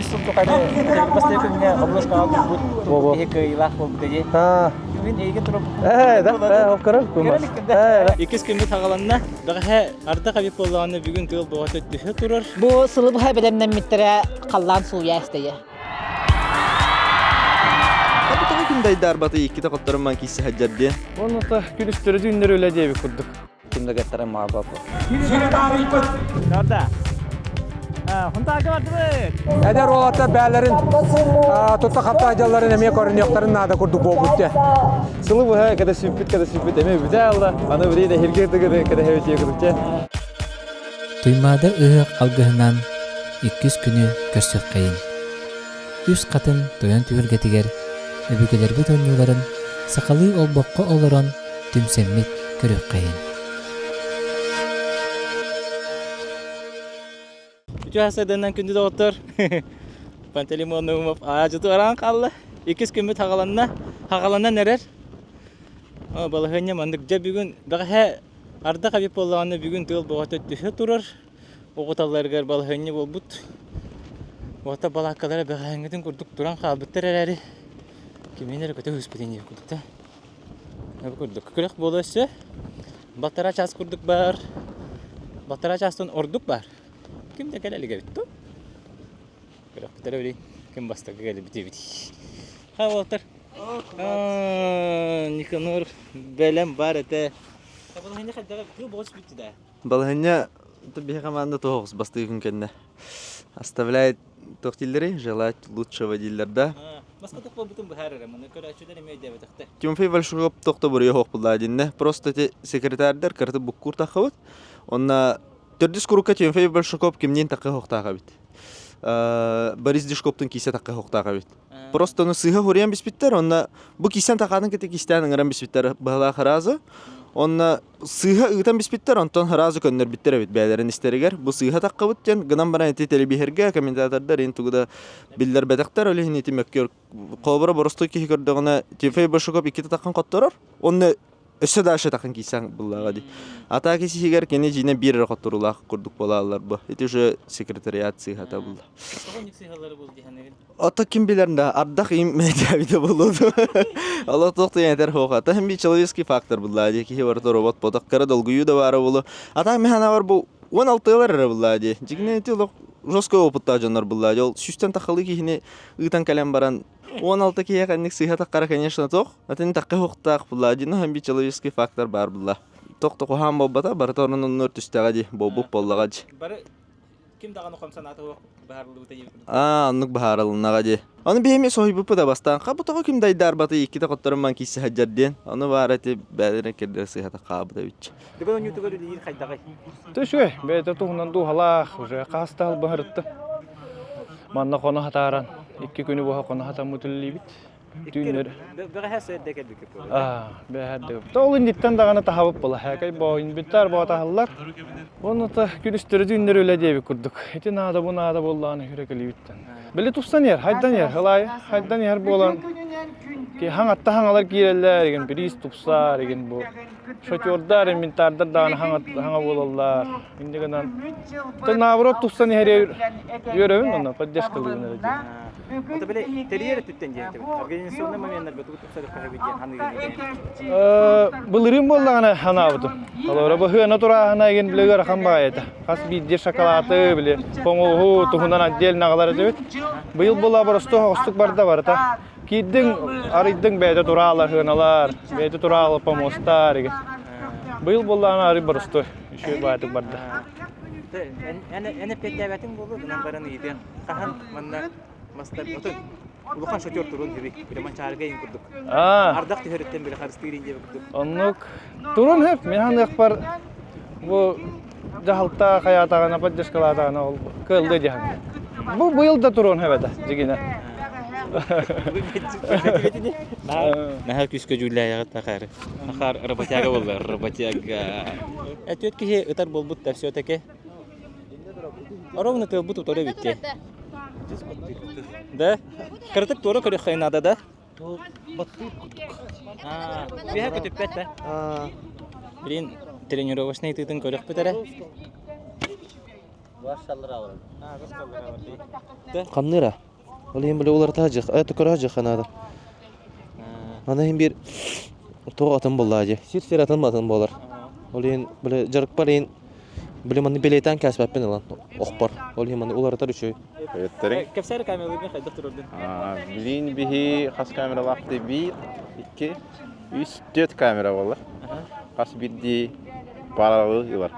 сыл тухары бастакы күҥҥэ обложкаҕа турбут киһи кыайыылаах буолбута дии. Бүгүн эйигин туруорбуппут. Ээ, да, ээ, ол көрөр кумас. Ээ, Иккис күммүт хаҕаланна. Бэҕэһээ ардах эбит буоллаҕына бүгүн тыал бөҕөтө түһэ турар. Бу сылы быһа бэлэмнэммиттэрэ халлаан сууйа эстэйэ. Тоҕо күн дайдаарбаты иккитэ хотторон ман кииссе сылдьар диэн. Онута күнүстөрү түүннэри үлэ диэбит курдук. Ким да кеттаран маабапа. Нарда. Хунтаарга бардыбыт. Эдэр уолаттар бээлэрин тутта хапта дьалларын эмиэ көрүнүөхтэрин наада курдук буолбут дьэ. Сылы быһа кэдэ сүппүт кэдэ сүппүт эмиэ бүтэ алла. Аны билигин эһиргэ тыгыны кэдэһэбит курдук Туймаада ыһыах алгыһынан иккис күнү көрсүөххэйиҥ. Үс хатын тойон түһүлгэтигэр өбүгэлэрбит оонньууларын сахалыы олбоххо олорон түмсэммит көрүөххэйиҥ. Үтүө сарсыарданан күндү доҕоттор. Пантелеймон Наумов аадьыты араан хаалла. Иккис күммүт хаҕаланна. Хаҕаланан эрэр. Балаһыанньа маннык. Дьэ бүгүн бэҕэһээ ардах эбит буоллаҕына бүгүн тыал бөҕөтө түһэ турар. Оҕуталларыгар балаһыанньа буолбут. Уота балааккалара бэҕэһээҥҥитин курдук туран хаалбыттар эрээри, кимиэн эрэ көтө түспүтүн диэх курдук да. Бу курдук. Күрэх буолуо өссө. Балтараа чаас курдук баар. Балтараа чаастан ордук баар. Ким да кэлэ илик эбит дуо? Күрэхпит эрэ билин ким бастакы кэлбит эбит. Ха уолаттар. Никанор бэлэм бар этэ. Балаһыанньа хайдаҕа тыл боҕус бүттү да. Балаһыанньа биһи команда тоҕус бастыыр күн кэннэ оставляет туох дииллэрий желать лучшего дииллэр да. Баска туох буолбутун быһаар эрэ маны көрөөччүлэр эмиэ өйдөөбөтөхтөр. Тимофей Большаков тохто буруйа суох буллаа диннэ. Просто эти секретардар кыраты буккуур таххыбыт. Онна төрдүс курукка Тимофей Большаков кимниин тахха суохтаах эбит. Борис Дишковтун киисэ тахха суохтаах эбит. Просто ону сыыһа хуруйан биспиттэр, онно бу кисэн тахаатын кытта кистээн ыҥыран биспиттэр быһалаах ыраазы. Онно сыыһа ыытан биспиттэр, онтон ыраазы көннөрбүттэр эбит бэйэлэрин истэригэр. Бу сыыһа таххабыт диэн гынан баран ити телебиһэргэ комментатордар ин тугу да биллэрбэтэхтэр, ол иһин ити мөккүөр холобура боростуой киһи көрдөҕүнэ Тимофей Большаков иккитэ таххан хотторор, онно өссө дальше таххан киирсэн буллаҕа дии. А так иһигэр кини дьиинэ биир эрэ хотторуулаах курдук буолааллар бу. Ити уже секретариат сыыһата булла. Тоҕо сыыһалары бул диһанныгын? Ото ким билэр да, ардах им мэдээбитэ буолуо. Олох туох да этэр хоха. Та би человеческий фактор булла дии. Киһи барыта робот ботох кыра долгуйуу да баара буолуо. А так мин санаабар бу 16-лар эрэ булла дии. Дьигинэ ити олох жесткой опыттаах дьоннор булла дии. Ол сүүстэн тахалыы киһини ыытан кэлэн баран 16 киһиэхэ инник сыыһа таххара конечно тох. Атын тахха хуохтаах булла дии. Но би человеческий фактор баар булла. Тох тохуһаан буолбата, барыта орун оннугар түстэҕэ дии. Буолбут буоллаҕа дии. Бары ким даҕаны хом санаата суох быһаарыллыбыта диэбит курдук. Аа, оннук быһаарылыннаҕа дии. Ону биһи эмиэ соһуйбуппут да бастаан, ха бу тоҕо ким дайдаарбатый, иккитэ хотторон ман киирсэ сылдьар диэн. Ону баара ити бэйэлэрин кирдэр сыыһата хаалбыта эбитчи. Бүгүн оонньуутугар үлэлиир хайдаҕый? Төшүө, бэйэтэ туһунан дууһалаах, уже хаастаал баһырытта. Манна хоно хатааран, икки күнү быһа хоно хатаммыт үлэлиибит. Түүннэр. Бэҕэһээ сэрдэ кэлбиккит буолуо. Аа, бэҕэһээ Ол инниттэн даҕаны таһабыт була. Һээкэй боойун бүттээр боо таһаллар. Уонна та күнүстэри түүннэри үлэ диэбит курдук. Ити наада бу наада буоллаҕына хүрэ кэлиибиттэн. Били тупсан иһэр, хайдан иһэр, ылай, хайдан иһэр буолан ки хаҥатта хаҥалар киирэллэр, игин бириис тупсар, игин бу шотердар, инвентардар даҕаны хаҥа хаҥа буолаллар. Инде гынан наоборот тупсан иһэр үөрөбүн онно поддержкалыыбын эрэ диэн. Ото били тэрийэр өттүттэн диэн этибит. Организационный моменттарга тугу тупсарыахха сөбүй диэн ханыгын Былырыын буоллаҕына ханаабытым. Олоро быһыана турааһына игин били ыарахан баҕайы этэ. Хас биирдии шоколады били помоһу туһунан отдельно аҕалар этибит. Быйыл буолла боростуой оҕустук барда барыта. Киирдиҥ, арыйдыҥ бэйэтэ тураала сыаналар, бэйэтэ тураала помостар игин. Быйыл буоллаҕына арый боростуой үчүгэй баҕайытык барда. Эн эн эппиэттээбэтиҥ буолуо гынан баран ыйытыаҥ. Хаһан манна мастар отун улахан шатер турун диби били манчаарыга иин курдук. Ардах түһөрүттэн били харыстыыр иин диэбит курдук. Оннук турун хөп мин ханыахпар бу дьаһалта хайаатаҕына поддержкалаатаҕына ол кыаллыа диһан. Бу быйыл да туруон хөп этэ дьигинэ. Наһаа күүскэ дьүүллээйэҕит Ахаар. Ахаар работяга буолла, работяга. Түөрт киһи ытар буолбут да все-таки. Ровно тыалбыт утары эбит Да? Кыратык туора көрүөххэ наада да? Баттыыр курдук. Үөһэ көтүппэт да? Блин, тренировочный тыытын көрөхпүт эрэ. Хамныыра. Ол иһин били уларыта дьых, э көрө дьых наада. Аны иһин биир туох атын буоллаа дии. Сир-сир атын атын буолар. Ол иһин били дьарыкпар иһин били манны билиэтэн кээспэппин ылан охпор. Ол иһин манны уларытар үчүгэй. Өттөрүн. Кэпсээр камераларгын хайдах турардын? Билин биһи хас камералаахты биир, икки, үс, түөрт камера буолар. Хас биирдии паралыы ылар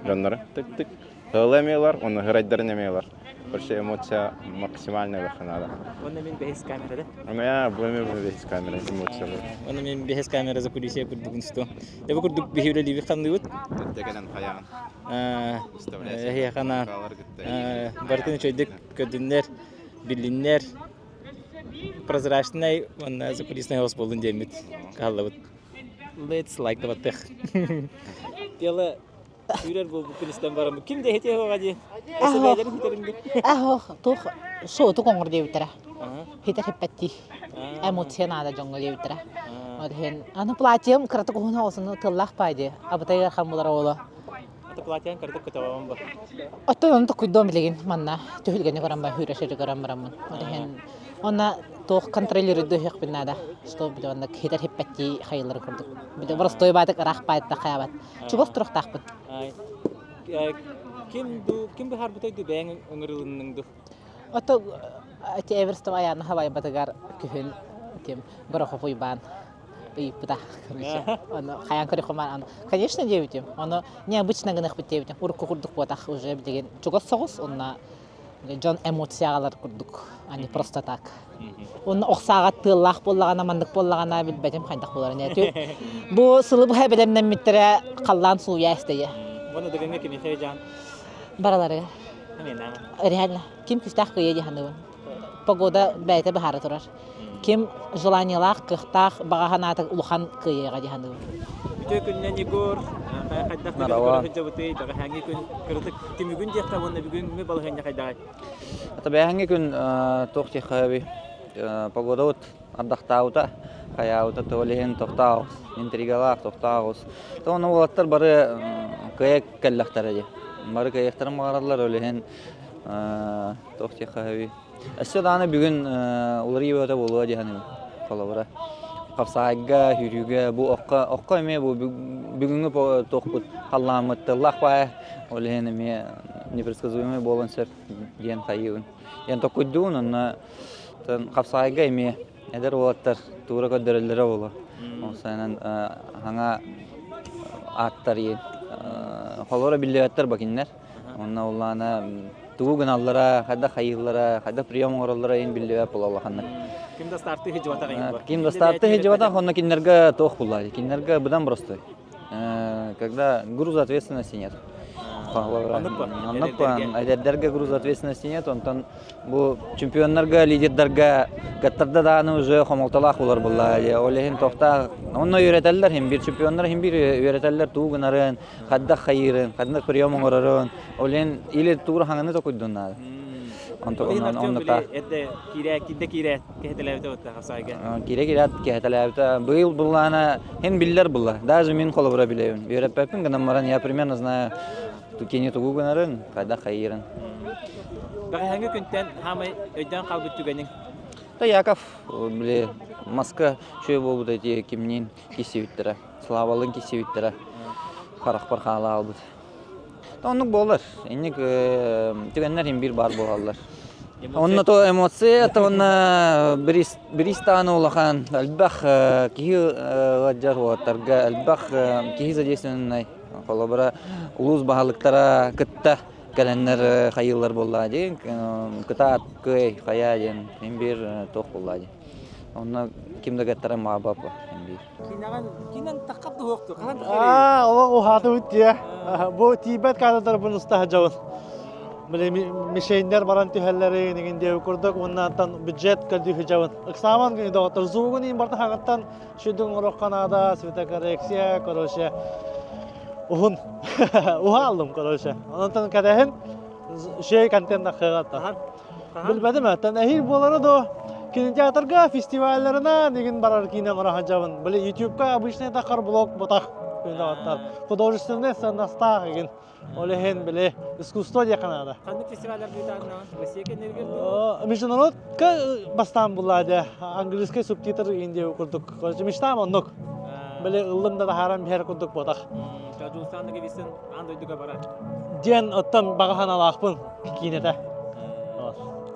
дьоннору тык-тык Тылы эмиэ ылар, уонна һырайдарын эмиэ ылар. Короче, эмоция максимальная выха надо. Уонна мин бэһис камера да? Уна бу эмиэ бэһис камера эмоциялар. Уонна мин бэһис камера за кулисия курдугун сто. Эбэ курдук биһи үлэлиибит хамныыбыт. Дэгэнэн хайаан. Эһиэхэ барытын үчүгэйдик көрдүннэр, биллиннэр. Прозрачный уонна закулисный host буоллун диэммит каһаллабыт. Let's like the Дело Сүүрэр буолбуккун истэн баран ким да иһитиэ суоҕа дии. Өссө бэйэлэрин иһитэриҥ Аһох, туох суотук оҥор диэбиттэрэ. Хитэр хиппэттии. Эмоция наада дьоҥҥо диэбиттэрэ. Ол иһин аны платьем кыратык уһун оҕосуну тыллаах паа дии. Абытай ыарахан булар оҕоло. Ата платьян кыратык көтөҕөҕүн ба. Оттон ону токуйдуом билигин манна түһүлгэни көрөн ба хүүрэ сири көрөн бараммын. Ол иһин онно туох контролируйдуохпун наада. Что били онно хитэр хиппэттии хайылары курдук. Били боростуой баатык ыраах баайтта хайабат. Чугас туруктаахпын. Ким ду ким быһаарбытай ду бэйэҥ ыҥырылынныҥ ду? Ото эти Эверстов Аяна хабайбатыгар күһүн тим Горохов Уйбаан ыйыппыта короче. Ону хайаан көрүхүмаар аны конечно диэбитим. Ону необычно гыныахпыт диэбитим. Урукку курдук буотах уже билигин чугас соҕус уонна дьон эмоцияҕалар курдук, а не просто так. Уонна охсааҕа тыаллаах буоллаҕына, маннык буоллаҕына билбэтим хайдах буоларын. Бу сылы быһа бэлэмнэммиттэрэ халлаан сууйа эстэйэ. Уонна дыгыҥҥа кимиэхэ дьаан? Баралары. Реально. Ким күүстээх кыайа дии саныыбын. Погода бэйэтэ быһаара турар. Ким желаниелаах, кыахтаах, баҕа санаата улахан кыайыаҕа дии саныыбын. Үтүө күннэн Егор, хайдах Нарава. сылдьабытый, бэҕэһээҥҥи күн кыратык түмүгүн диэххэ уонна бүгүҥҥү балаһыанньа хайдаҕай? Ата бэҕэһээҥҥи күн туох диэххэ погода вот ардахтаабыта, хайаабыта то иһин тохтоох, интригалаах тохтоох То ону уолаттар бары кыайа кэллэхтэрэ дии. Бары кыайыахтарын баҕараллар, ол иһин туох диэххэ Өссө даҕаны бүгүн уларыйыы бөҕөтө буолуо дии саныыбын. Холобура, хапсаҕайга, сүүрүүгэ бу окко, окко эмиэ бу бүгүҥҥү туохпут халлааммыт тыллаах баайа, ол иһин эмиэ непредсказуемый буолуон сөп диэн хайыыбын. Диэн токуйдуун, онно хапсаҕайга эмиэ эдэр уолаттар туура көрдөрөллөрө буолуо. Ол сайынан хаҥа ааттар холобура биллибэттэр бу кинилэр. Онно улаана тугу гыналлара, хайдах хайыыллара, хайдах прием оҥороллоро иһин биллибэт була улаханнык. Ким да старты хижибатах иһин Ким да старты хижибатах, онно кинилэргэ туох булла? Кинилэргэ быдан простой. Когда груза ответственности нет. Оннук эдэрдэргэ груза ответственности нет, онтон бу чемпионнарга, лидердарга кыттарда даҕаны уже хомолтолоох булар булла. Ол иһин тохтаах онно үөрэтэллэр хим бир чемпионнар хим бир үөрэтэллэр туу гынарын, хайдах хайыырын, хайдах прием оҥорорун, ол иһин или туур хаҥаны токуйдун наада. Оннука. Эрдэ киирэ киирдэ киирэ кэһэтэлээбитэ бытта хапсаайга. Киирэ киирээт кэһэтэлээбитэ. Быйыл буллаана хин биллэр булла. Даже мин холобура билэбин. Үөрэппэппин гынан баран я примерно знаю кини тугу гынарын, хайдах хайыырын. Бэҕэһээҥҥи күнтэн хаамай өйдөөн хаалбыт түгэниҥ? Да Яков, били, маска үчүгэй буолбута ити кимниин киссибиттэрэ. Славалыын киссибиттэрэ харахпар хаала хаалбыт. Оннук буолар. Инник түгэннэр иһин биир баар буолаллар. Онно то эмоция, это онно бириис даҕаны улахан, элбэх киһи ыалдьар уолаттарга, элбэх киһи задействованнай. Холобура, улуус баһылыктара кытта кэлэннэр хайыыллар буоллаҕа дии, кытаат, кыай, хайаа диэн мин биир туох буоллаҕа дии. Онно ким да кыттарын маабапа биир. Кинэҕин кинэн таххап дуһуохту хаһан Аа, олох уһаатыбыт дии. Бу тиийбэт кадрдарбын уста сылдьабын. Били мишеннэр баран түһэллэрин игин диэби курдук уоннантан бюджет көрдүү сылдьабын. Ыксааман күнү доҕоттор звугун иин барта хаҥаттан шүдүн оҥоруохха наада, светокоррекция, короче, уһун уһааллым, короче. Онтон кэтэһин шей контент ахыаҕа Билбэтим эттэн эһиил буолара до кинотеатрга фестивалларына дигин барар киинэ оҥоро сылдьабын. Били ютубка обычный тахар блог ботах. диэхпин доҕоттор. Художественнай сыаннастаах игин. Ол иһин били искусство диэххэ наада. Ханнык фестиваллар быытааннаҕын? Россия кэннигэр дуу? Международка бастаан булла дьэ. Английский субтитр индия курдук. Короче, мечтам оннук. Били ыллым да таһааран биһэр курдук буотах. Дьулустаан Ноговицын аан дойдуга барар. Диэн оттон баҕа санаалаахпын киинэтэ.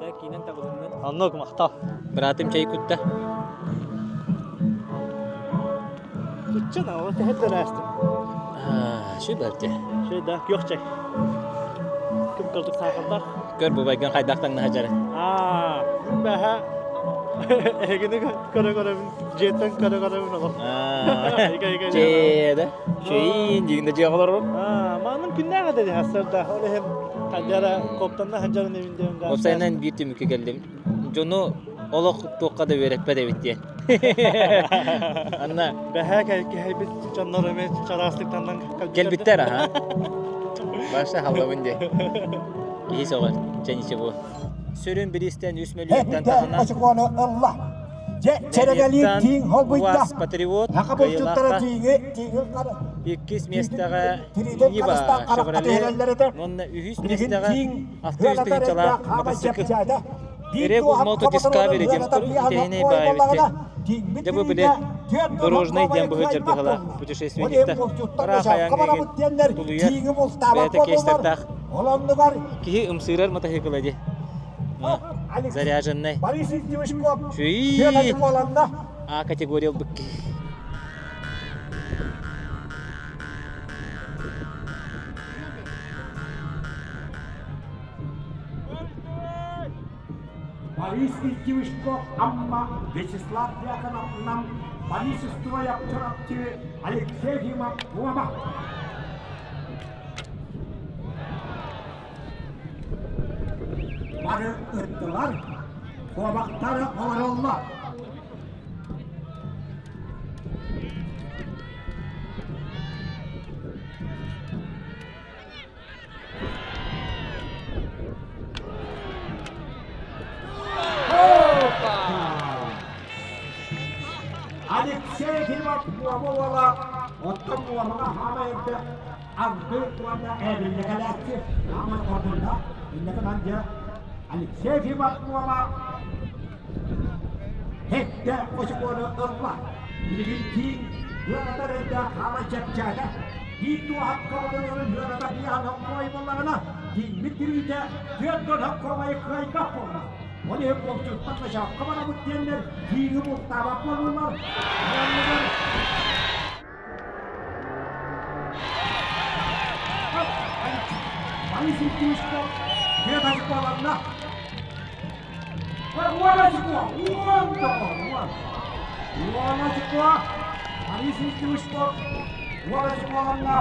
Дьэ, киинэн табылыннын. Оннук махтал. Быраатым чэй кутта. Ыччан ол тэһэр астым. Шүй барте. Шүй да, күөх чэй. Ким кылдык саахаллар. Көр бу байган хайдах таҥнаһа дьара. Аа, бэһэ эһигини көрө-көрөбүн, дьиэттэн көрө-көрөбүн олох. Чээ да. Чэйин дигинде дьиэ олорор. Аа, манын күннээх этэ дии да. Ол иһин ханжара коптанна ханжарын эбин диэн. Уопсайынан биир түмүккэ кэллим. Дьону олох туохха да үөрэппэт эбит диэн. Анна Бэһээ кэһэйбит дьоннор эмиэ чараастык таннан кэлбиттэр аха. Баша халлабын диэ. Киһи сөҕөр, чэ ничего. Сүрүн бириистэн үс мөлүйүөнтэн таһынан очукуону ылла. Дьэ, чэрэгэлиир тииҥ холбуйда. УАЗ Патриот Саха булчуттара кыайыылаахха тииҥи, тииҥин хара иккис миэстэҕэ тириитин Нива харыстаан харахха Шевроле түһэрэллэр этэ. уонна үһүс Билигин миэстэҕэ тииҥ 600 ыалата тыһыынчалаах эрэйдээх хаамай мотоцикл. чэпчээтэ. Биир Эрэг туоһап Мото хоботорун Discovery диэн ыалата биэһэ интэриэһинэй ноххой баайбыт буоллаҕына, тииҥмит Дьэ бу били тириитэ түөрт дорожный ноххой диэн быһыт кыайбат быһалаах буолла. Ол иһин путешественниктар булчуттар ыраах бэчээккэ айаҥҥа барабыт диэннэр тулуйар тииҥи бултаабат бэйэтэ буоллулар. кейстэрдээх Ол оннугар киһи ымсыырар мотоциклэ дии заряженный Борис Ильич Чүй түөрт буоланна. А категория ылбыт киһи Борис Ильичко Амма Вячеслав Дьяконовынан Борис Строев Чурапчы Алексей Ефимов Куома. Бары ыттылар, куобахтары олороллор. Алексей Ефимов Муома уола, оттон Муомаҕа хаама элбэх Аргы уонна Эбиллэ кэлээччи хаама ордунна. Иннэтэн дьэ Алексей Ефимов Муома Һэттэ очукуону ылла. Билигин киин ыаратар эрдээх хаамай чэпчээтэ. Биир туоһап көҕүлүнүн ыарата биэһэн хоккуой буоллаҕына, тииҥмит тириитэ түөрт уон хоккуобайы кыайбат буолла. Ол иһин булчуттар бочоокко барабыт диэннэр тииҥи бултаабат буоллулар. Уоннугар Борис Ильичко түөрт очукуоланна. Уон очукуо! Уон тоҕо! Уон! Уон очукуо! Борис Ильичко уон очукуоланна.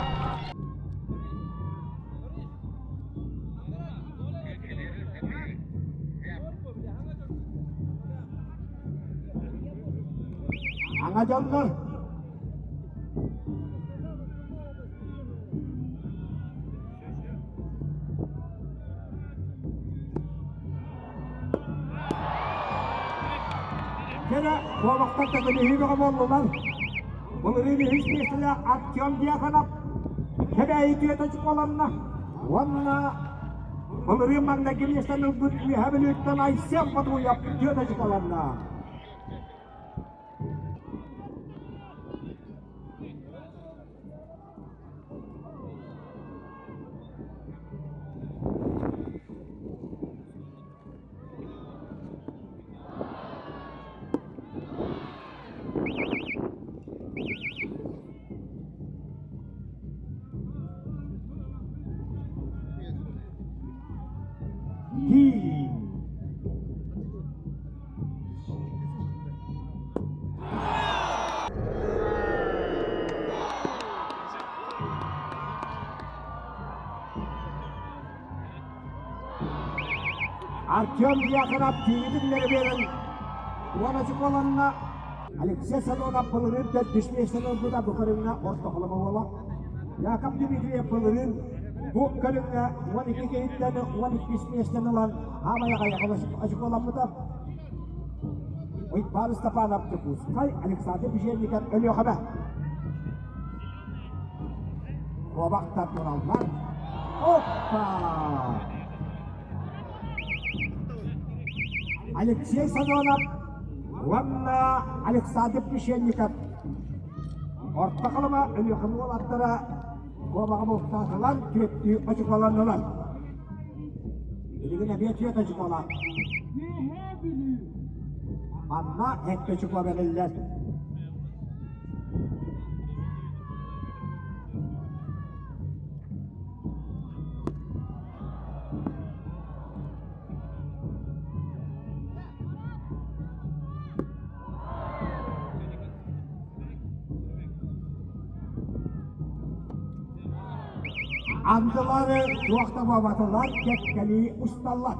Аҥа дьоннор Кэрэ куобахтар төгүлүһүү бөҕө буоллулар. Былырыын үһүс миэстэлээх Артем Дьяконов Кэбээйи түөтэ чуколанна уонна былырыын маҥнайгы миэстэни ылбыт Үөһээ Бүлүүттэн Айсен Ботуев түөтэ чуколанна. Артем Дьяконов тиийбитин биэрэн уон очуколанна. Алексей Садонов былырыын төрдүс миэстэни ылбыта бу көрүҥҥэ орто холомо буола. Яков Дмитриев былырыын бу көрүҥҥэ 12 киһиттэн 12 миэстэни ылан хаамай аҕай очуколаммыта. Уйбаан Степанов Дьокуускай, Александр Беженников Өлүөхүмэ. Куобахтар тураллар. Оппа! Алексей Сазонов уонна Александр Пищенников Орто Халыма Өлүөхүмэ уолаттара куобаҕы бултаатылар, түөртүү очукуоланнылар. Билигин эбиэ түөрт очукуолаах. Манна сэттэ очукуо бэриллэр. Андылары туох да буолбатылар, кэккэлии усталлар.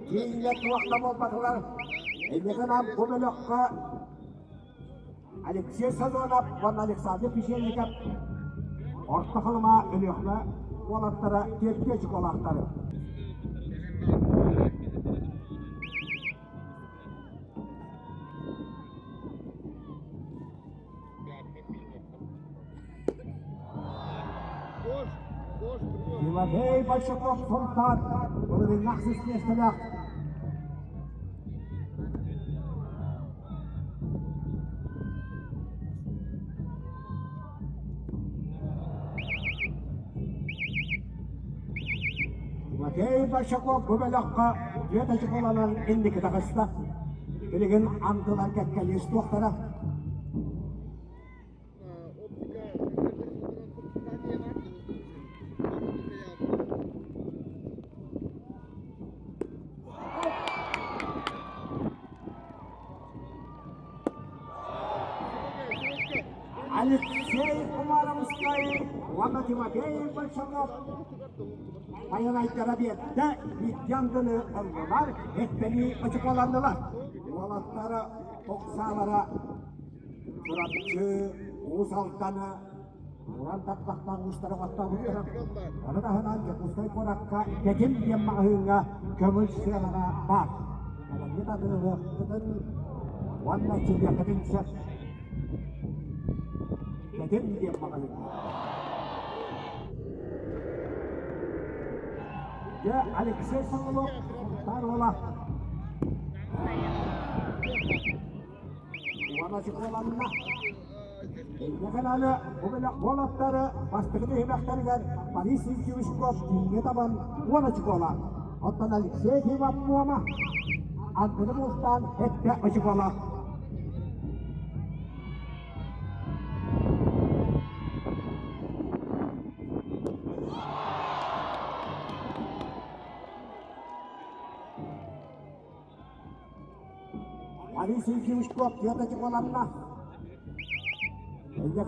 Киингэ туох да буолбатылар. Инникинэн бу бөлөххө Алексей Сазонов уонна Александр Пищенников Орто Халыма Өлүөхүмэ уолаттара түөртүү очукуолаахтар. Тимофей Большаков Сунтаар былырыыҥҥы ахсыс миэстэлээх. Тимофей Большаков бу бөлөххө түөрт очуколанан инники таҕыста. Билигин андылар кэккэлии устуохтара. Алексей Кумаровскай уонна Тимофей Большаков Байанайдара биэрдэ, икки андыны ыллылар, эттэнии очукуоланнылар. Уолаттара ох саалара Чурапчы, Уус Алданы, уран тарбахтаах уустары оттообуттара. Ону таһынан Дьокуускай куоракка Тэтим диэн маҕаһыыҥҥа көҥүл сыанаҕа баар. Кэлэҥҥит атыылаһыаххытын уонна чилиэххитин сөп. Тэтим диэн маҕаһыыҥҥа. Дьэ, Алексей Соколов, Сунтаар уола. Уона чукуланна. Инньэ бу бөлөх уолаттары бастакы түһүмэхтэригэр Борис Евтюшков тииҥҥэ табан уон очукуолаах. Оттон Алексей Ефимов Муома андыны бултаан сэттэ очукуолаах. Борис Евтюшков түөрт очукуоланна. Инньэ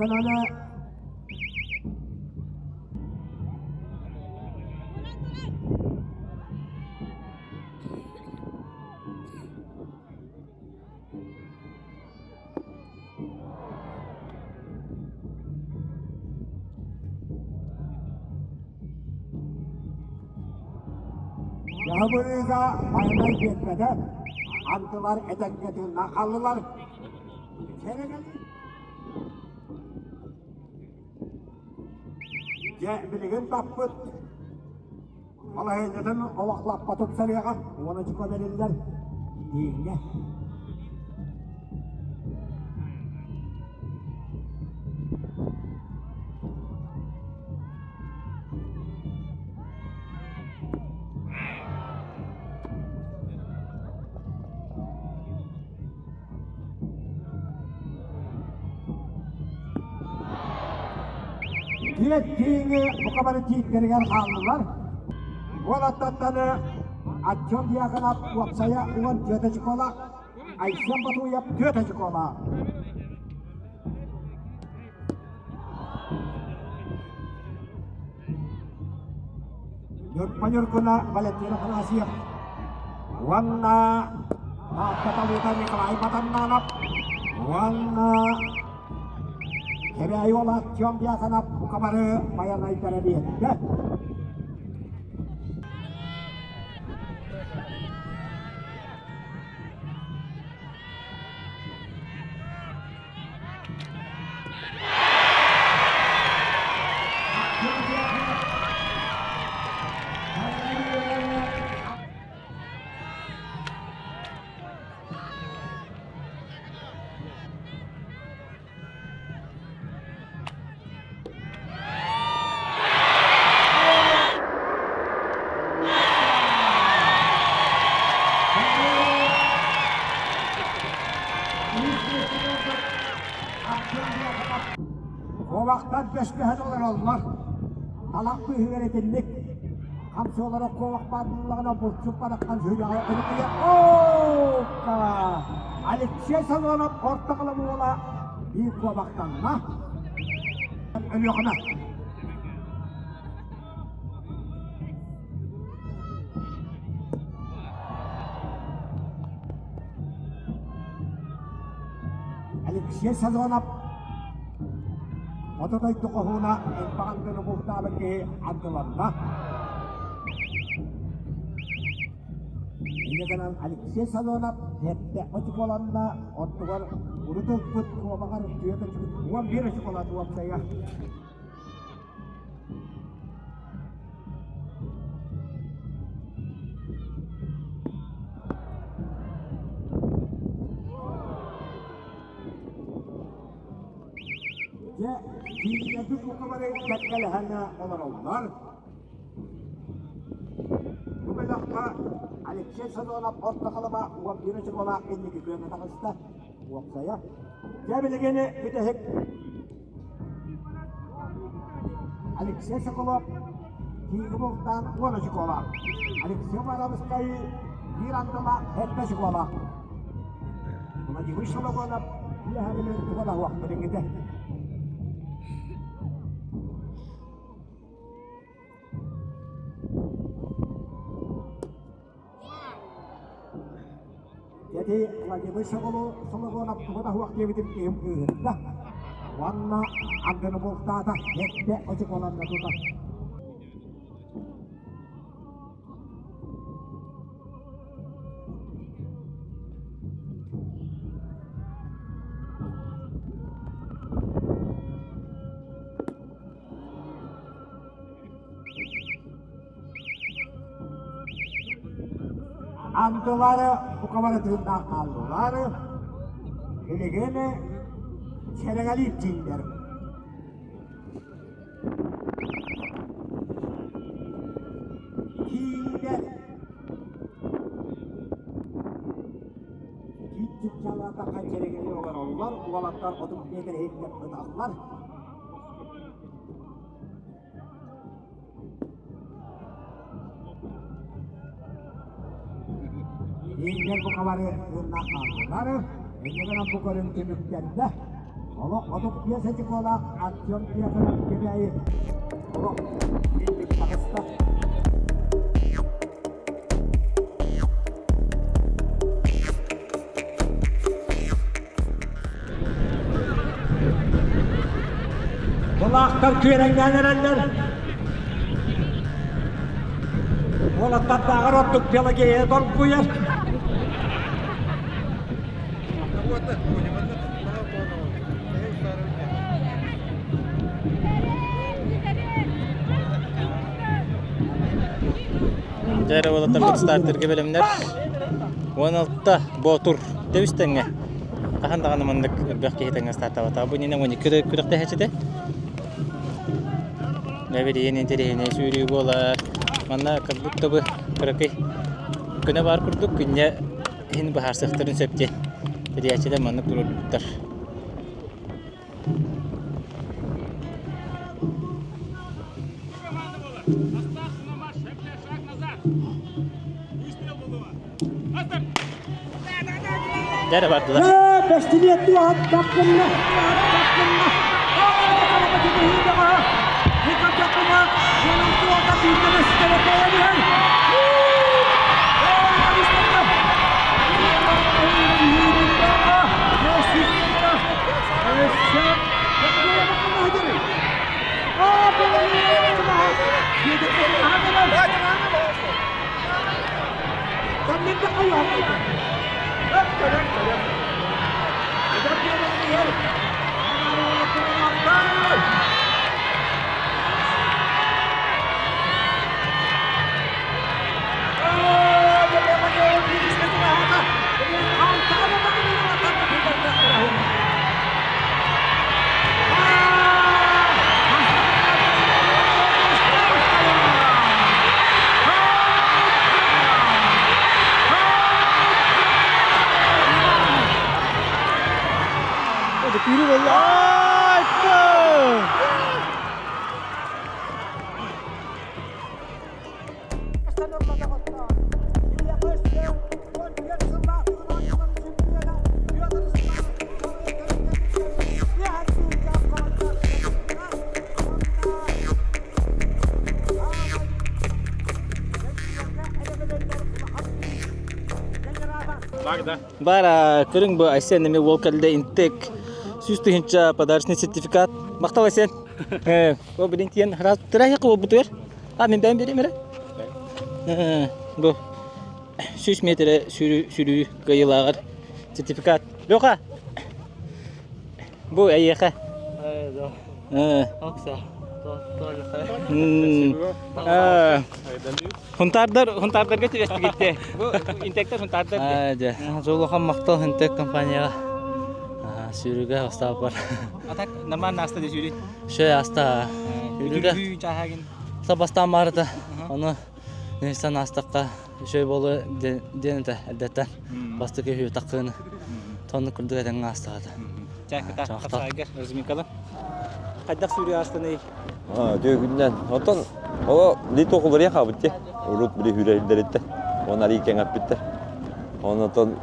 Дьаһабырыыга байанай биэрбэтэ, андылар этэҥҥэ тыыннаах хааллылар. Дьэ, билигин таппыт балаһыанньатын олох лаппа тупсарыаҕа, уон очко бэриллэр дииҥҥэ. Диэт тииҥи бука бары тииттэригэр хааллылар. Уолаттартаны Артем Дьяконов уопсайа 14 очколаах, Айсен Батуев 4 очколаах. Ньурба Ньургуна Валентин Афанасьев уонна Таатта Талыыта Николай Матаннанов уонна Кэбээйи уола Артем Дьяконов бука бары байанайдара биэрдэ. Куобахтар көспөһөн олороллор. Талах быыһыгар итинник хамсыалара куобах баар буоллаҕына булчут бараххан сүрэҕэ өрүкүйэ оо Алексей Солонов орто кылам уола биир куобахтанна. Өлүөхүмэ. Алексей Сазонов Хоту дойду хоһууна элбэх андыны бултаабыт киһи андыланна. Инньэ гынан Алексей Сазонов сэттэ очукуоланна, оттугар урут ылбыт куобаҕар түөрт очукут 11 очукуолат уопсайа. Дьэ, кииннэрбит бука бары кэккэлэһэн олороллор. Бу бөлөххө Алексей Сазонов орто халыма 11 очуколаах инники күөҥҥэ таҕыста. Уопсайа. Дьэ, билигин бүтэһик Алексей Соколов кииги бултаан 10 очуколаах. Алексей Барабыскай биир андылаах 7 очуколаах. Владимир Шологонов үөһэринэн туга да суох билиҥҥитэ. Дьэти Владимир Сологонов туга да суох диэбитим киһим кыыһырда. Уонна андыны бултаата, сэттэ очуколанна тута. Андылары бука бары тыыннаах хааллылар. Билигин Сэрэнэлиир дииллэр. Кииннэр Киин чыпчаалаатахха Чэрэҥэлии олороллор, уолаттар 30 метр иһиттэн ыталлар. Ииннэр бу хабары тыыннаах хааллылар. Иннигинэн бу көрүҥ түмүктэннэ. Олох 35 очуколаах Артем Тихонов Кэбээйи олох инник таҕыста. Былаахтар күөрэҥнээн эрэллэр. Уолаттардааҕар ордук Пелагея долгуйар. Дьэ уолаттарбыт стартерга бэлэмнэр. 16 Боотур тэбис тэҥҥэ. Хаһан даҕаны маннык элбэх киһи тэҥҥэ стартаабатаҕа. Бу иннинэ 12 күрэхтэһээччитэ. Дьэ билигин интэриэһинэй сүүрүү буолар. Манна как будто бы кыракый күнэ баар курдук күнньэ иһин быһаарсыахтарын сөп диэн тэрийээччилэр маннык туруорбуттар. Дьэ бардылар. Бэстилиэт туһаттаххынна Бара көрүҥ бу Айсен эми уол кэллэ интек 100 тыһыынча подарочный сертификат. Махтал Айсен. Бу билин тиен раз тирәһи кылбытыгар. А мин бэйэм берем эрэ. Бу 100 метрэ сүрүү кыайыылааҕар сертификат. Леха! Бу эйиэхэ. Окса. Хунтаардар, хунтаардарга түбэстигитте. Бу интектер хунтаардар. Дьэ, улахан махтал Интек компанияға. Сүүрүүгэ бастаап бар. А так нормально аста де сүүрүү. Шөй аста. Сүүрүүгэ чааһагын. Бастаан барыта. Оны Нестан астаққа шөй болу диэн этэ эрдэттэн. Бастакы үһү таққыны. Тонну курдук этэҥҥэ астаҕата. Чаакыта хапсаагар разминкалы. Хайдах сүүрүү астаны? Түгүннэн. Оттон оло лито кулария хабыт те. Урут били хүрэлдериттер. Он ари кеңаппиттер. Онотон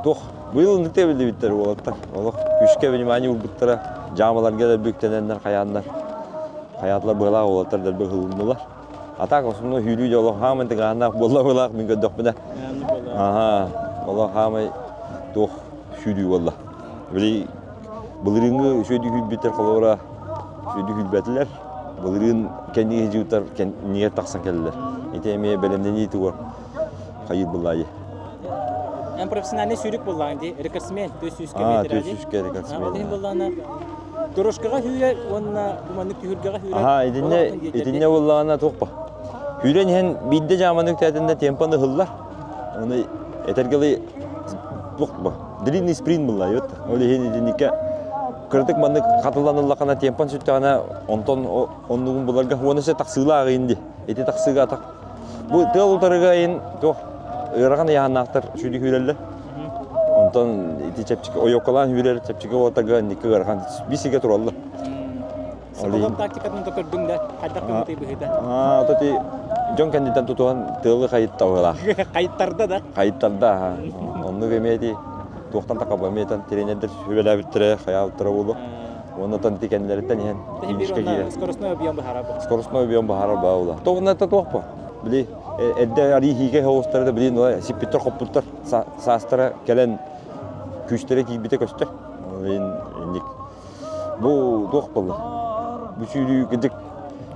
тух быйыл нытэ билибиттер уолаттар. Олох күшкэ внимание урбуттара. Жаамаларга да бүктененнер хаяннар. Хаятlar быылаах уолаттар дэрбэ хылыннулар. А так основной хүрүү жоло хаамай тыгааннаах буолла быылаах мин көрдөхпүнэ. Аха, олох хаамай туох сүүрүү буолла. Били былырыыҥҥы үчүгэйдик үүрбүттэр холобура үчүгэйдик үүрбэтилэр. Былырыын кэнники сылдьыбыттар кэннигэр тахсан кэллилэр. Ити эмиэ бэлэмнэнии тугар хайыыр былаайы. Эн профессиональный сүүрүк буоллаҕыҥ дии, рекордсмен, 400 Аа, метр 400 рекордсмен. Ол иһин буоллаҕына дорожкаҕа сүүрэр уонна бу маннык түһүлгэҕэ сүүрэр. Аха, итиннэ итиннэ буоллаҕына туох Сүүрэн иһэн биирдэ дьааманы үктээтиннэ темпаны ыһыллар. Оны этэргэлий туох длинный спринт булла Ол иһин итинникке кырдык маннык хатыланыллахана темпан сүттэҕинэ онтон оннугун буларга уонна се тахсыылаах инди. Ити тахсыыга атах бу тыал утарыга ин туох ыарахан ыйааннаахтар сүүрү сүүрэллэр. Онтон ити чэпчэки ойоккалаан сүүрэр чэпчэки уотарга инникке ыарахан бисигэ тураллар. Соколов тактикатын да көрдүҥ да хайдах гыммытый быһыыта? Аа, то ти дьон кэнниттэн тутуһан тыалы хайыттабыла. Хайыттарда да? Хайыттарда, аха. Оннук эмиэ ти туохтан такаба эмиэтэн тренердер сүбэлээбиттэрэ, хайаабыттара буолуо. Уонна ти кэннилэриттэн иһэн финишка киирэн. Скоростной объем быһара бу. Скоростной объем быһара бааула. Тоҕуна та туох бу? Били эрдэ арии хиигэ хоҕустара да билин сиппиттэр хоппуттар саастара кэлэн күүстэрэ киирбитэ көстөр. Инник Бу туох буолла? Бу сүүрүү кырдьык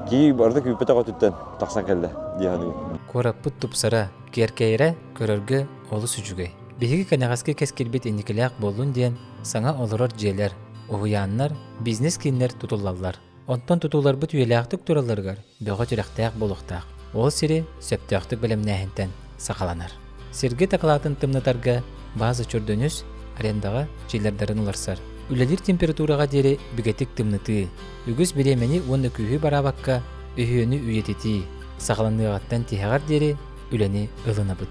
киһи барыта күүппэтэх өттүттэн тахсан кэллэ дии саныыбын. Куораппыт тупсара, киэркэйэрэ көрөргө олус үчүгэй. Биһиги кэнэҕэски кэскилбит инникилээх буоллун диэн саҥа олорор дьиэлэр, уһуйааннар, бизнес-кииннэр тутуллаллар. Онтон тутууларбыт үйэлээхтик туралларыгар бөҕө тирэхтээх буолуохтаах. Ол сири сөптөөхтүк бэлэмнээһинтэн саҕаланар. Сиргэ такалаатын тымнытарга база чөрдөнүс арендаҕа чилердарын уларсар. Үлэлиир температураҕа диэри бигэтик тымнытыы, үгүс бириэмэни уонна күүһү бараабакка өһүөнү үйэтитии, саҕаланыаҕыттан тиһэҕэр диэри үлэни ылынабыт.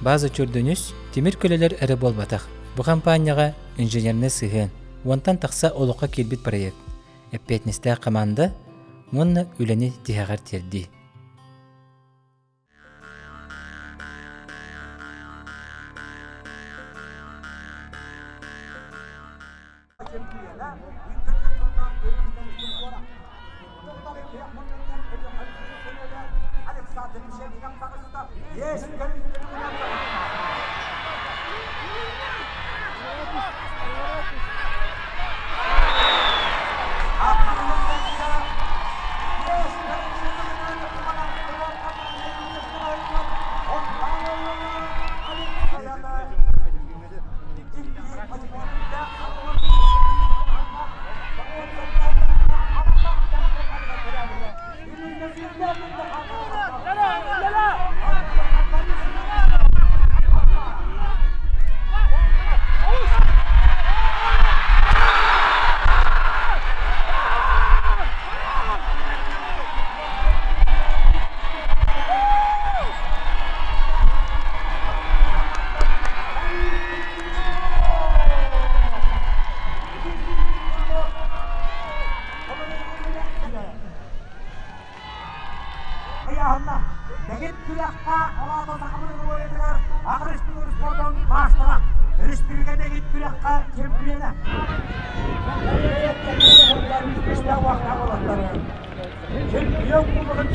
База чөрдөнүс тимир көлөлөр эрэ буолбатах. Бу хампаанньаҕа инженернэй сыһыан, уонтан тахса олоххо киирбит проект, эппиэтинэстээх хамаанда уонна үлэни тиһэҕэр тиэрдии. Ыйааһынна. Дэгит күрэххэ Алаата Сахабын Рулетыгар Аҕырыстыыр спордун маастара. Өрөспүүбүлүкэ дэгит күрэххэ чемпиона. Чемпион кубогын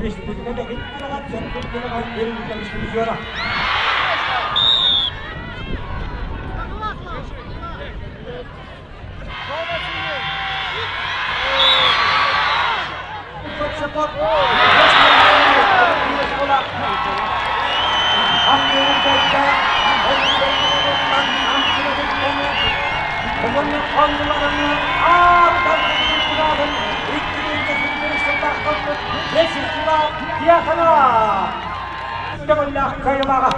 Республика дэгит күрэҕэр Сөргүн күрэҕэр Өрүн призера. Кыайылааҕа.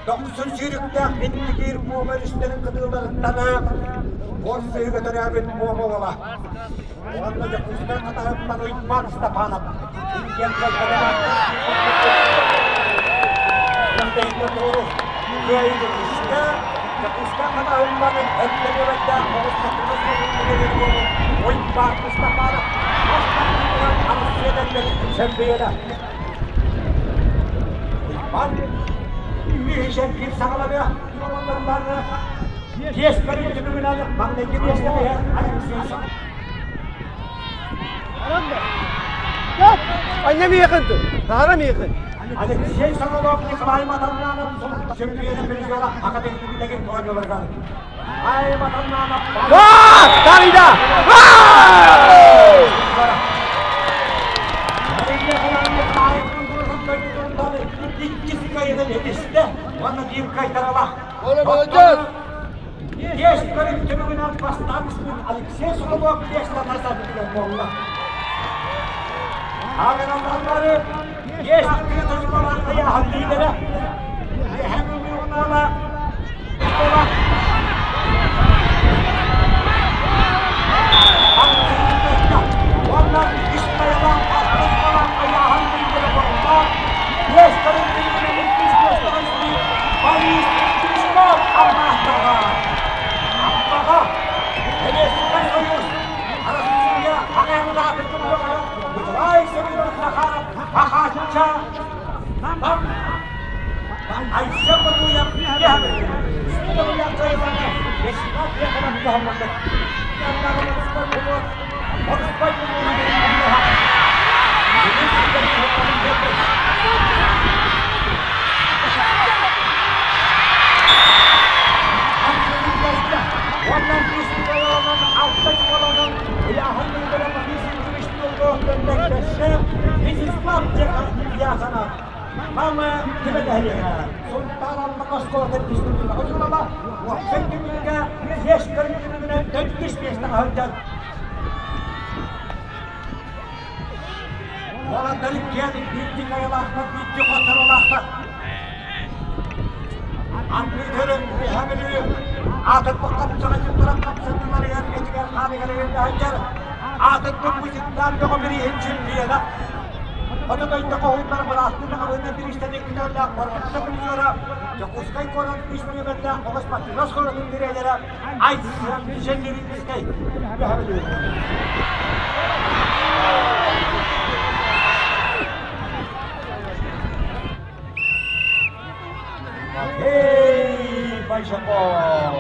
Дохсун сүүрүктээх Индигиир Муома өрүстэрин кытыыларыттан буор сыһыыга төрөөбүт Муома уола. Уонна Дьокуускай хатаһыттан Уйбаан Степанов иккиэн Кыайыы Дьокуускай хатаһыттан өттө нүөмэрдээх оҕус Уйбаан Степанов Арассыыйа Уйбаан Үһү саҕаланыа Биэс көрүҥ түмүгүнэн маҥнайгы миэстэҕэ Алексей Анне миэхин, Сахара миэхин. Алексей Соколов Николай Матаннанов чемпионы призера академиктэгин оонньууларыгар. Ай Матаннанов Тарыйда! Иккис кыайыытын этистэ уонна биир кайтаралаах. Молодец! Биэс көрүҥ түмүгүнэн бастаан испит Алексей Соколов миэстэ тасатыгар буолла. Ааҕыналлары биэс тыытыллалар ыйааһын лиидэрэ Эһэм Улуунала Уонна иккис хайалаах алтыс балаах ыйааһын лиидэрэ буолла. Биэс көрүҥ түмүгүнэн иккис миэстэҕэ испит Борис Крючков Аммаахтаҕа. Аммаҕа Советскай Союз Арассыыйа аҕыйахтаах Николай Семенович Захаров Хахаачча Нам Айсен Ботуев Мама түбэлэһиэҕэ. Сунтаар Аллаҥа оскуолатын физкультураҕа учуутала уопсай түмүккэ биэс көрүҥ түмүгүнэн төрдүс миэстэҕэ сылдьар. Уолаттар иккиэн биирдии кыайыылаахтар, биирдии хотторуулаахтар. Арбитры Үөһээ Бүлүү аатырбыт хапсаҕайдьыттара хапсардыларыгар этигэр хааныгар сылдьар аатырбыт музыкант бөҕө бирииһин чемпиона. Хоту дойду хоһууннар быраастыы маҕаһыына бириистэни күтэллээх боруоста призера Дьокуускай куорат үс нүөмэрдээх оҕус Мартынос куоратын тренерэ Айсен Жендеринскэй Үөһээ Бүлүү. Эй, Большаков!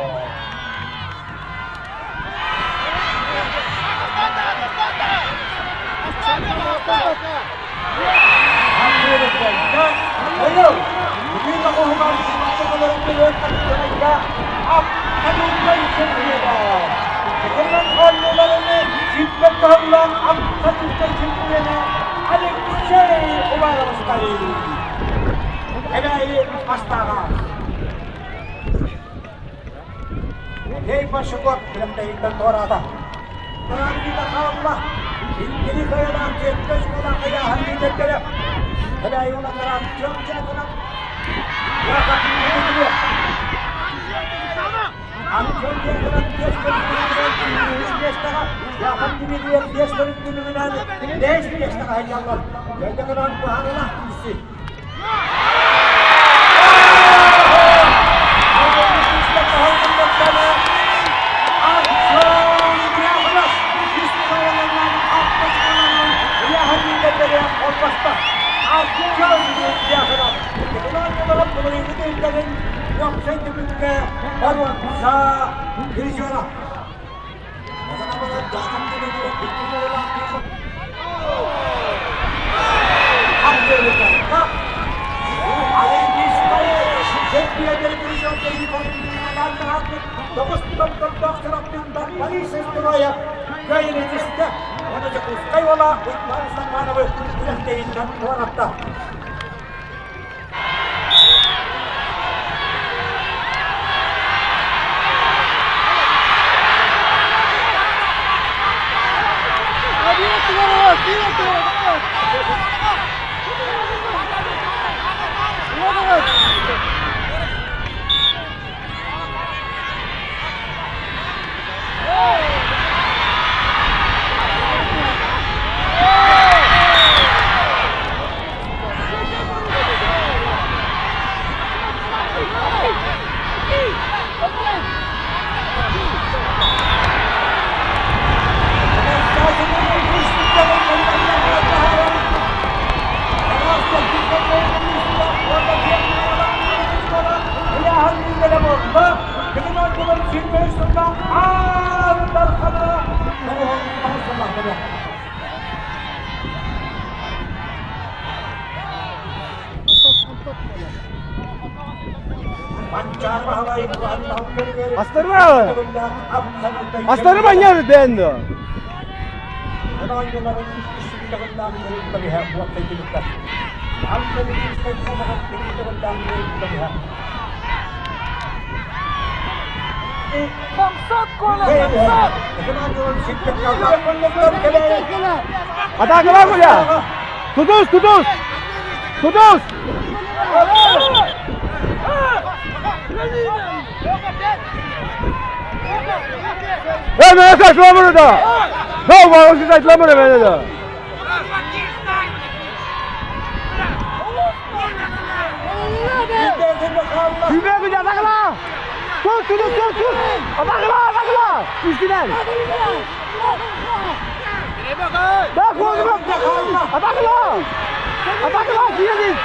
Алексей Уваровскай! Эбээйи астааҕа. Эй Большаков күрэхтэһииттэн туораата. Тураабыта хаалла. Иннини кыайалаах дьиэттэ оскуола хайааһын лидердэрэ. Эбээйи уланнара Артем Дьяконов, Яков Дмитриев. Артем Дьяконов биэс көрүҥүнэн үһүс миэстэҕэ, Яков Дмитриев биэс көрүҥ түмүгүнэн бэһис миэстэҕэ сылдьаллар. Дьяконов быһаарылаах киирсии. Дьокуускай уола Уйбаан Степановы күрэхтэһииттэн туоратта. Астарма! Астарма не бенду. Атакалар куля! Тутус, тутус! Тутус! Эй, мен сайтламыр да! Да, вагон сайтламыр мен да! Күбе күбе атакала! Tut, tut, tut, tut! Атакала, атакала! Үстүнэн! Да, куотума! Атакала! Атакала! Киирэнис!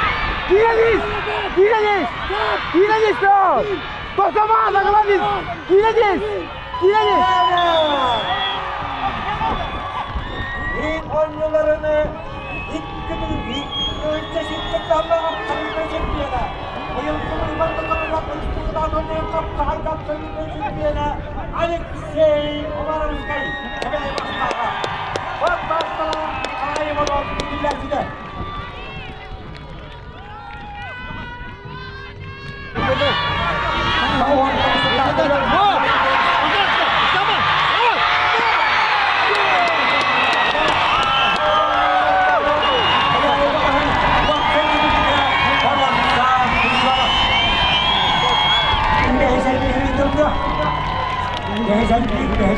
Киирэнис! Киирэнис! Киирэнис! Тохтомо, атакаланис! Киирэнис! Киирэнис! Биир оонньууларыны икки икки Алексей Уваровскай Эбээ бастааҕа. Бас бастара Николай Иванов биллээччитэ.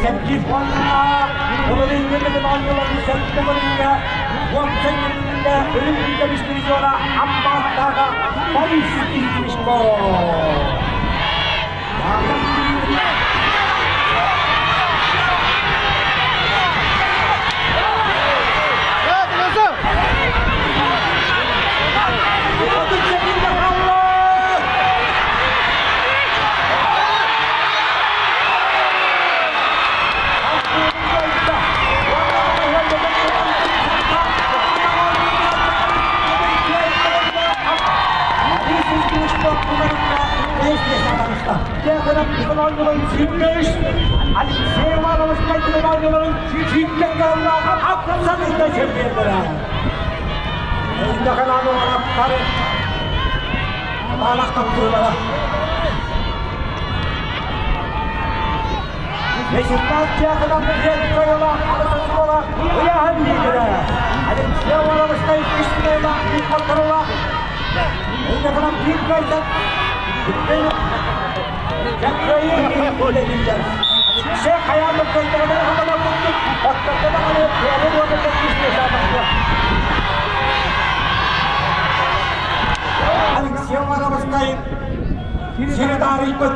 Сэргиир уонна былырыыҥҥы Дыгын оонньууларын сэттэ көрүҥҥэ уопсай көрүҥҥэ үрүҥ көмүс призера Аммааттааҕа Борис Ильиничко. Алексей Иванович Алексей Ивановскай сири таарыйбыт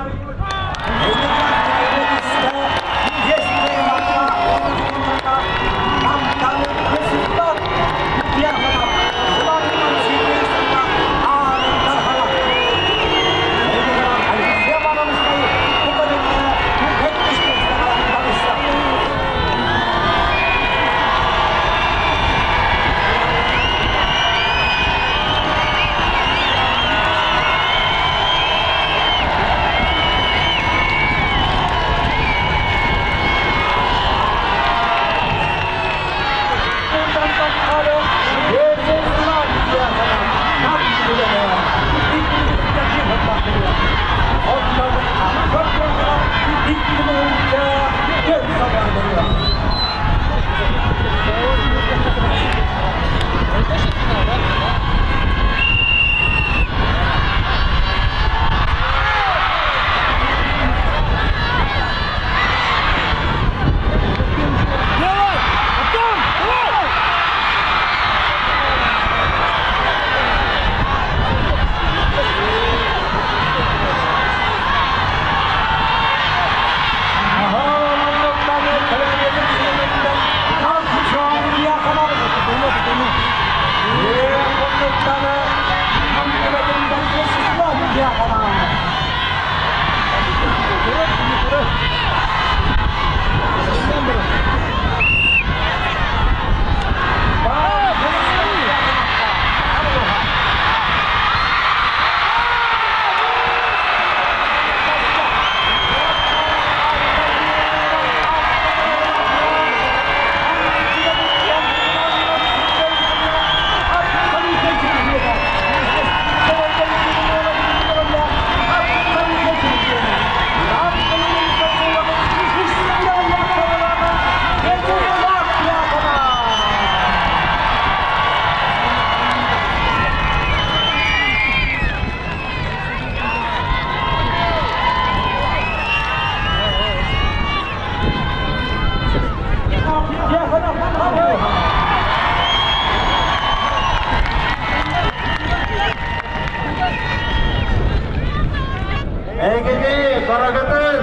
Эйгини барагытын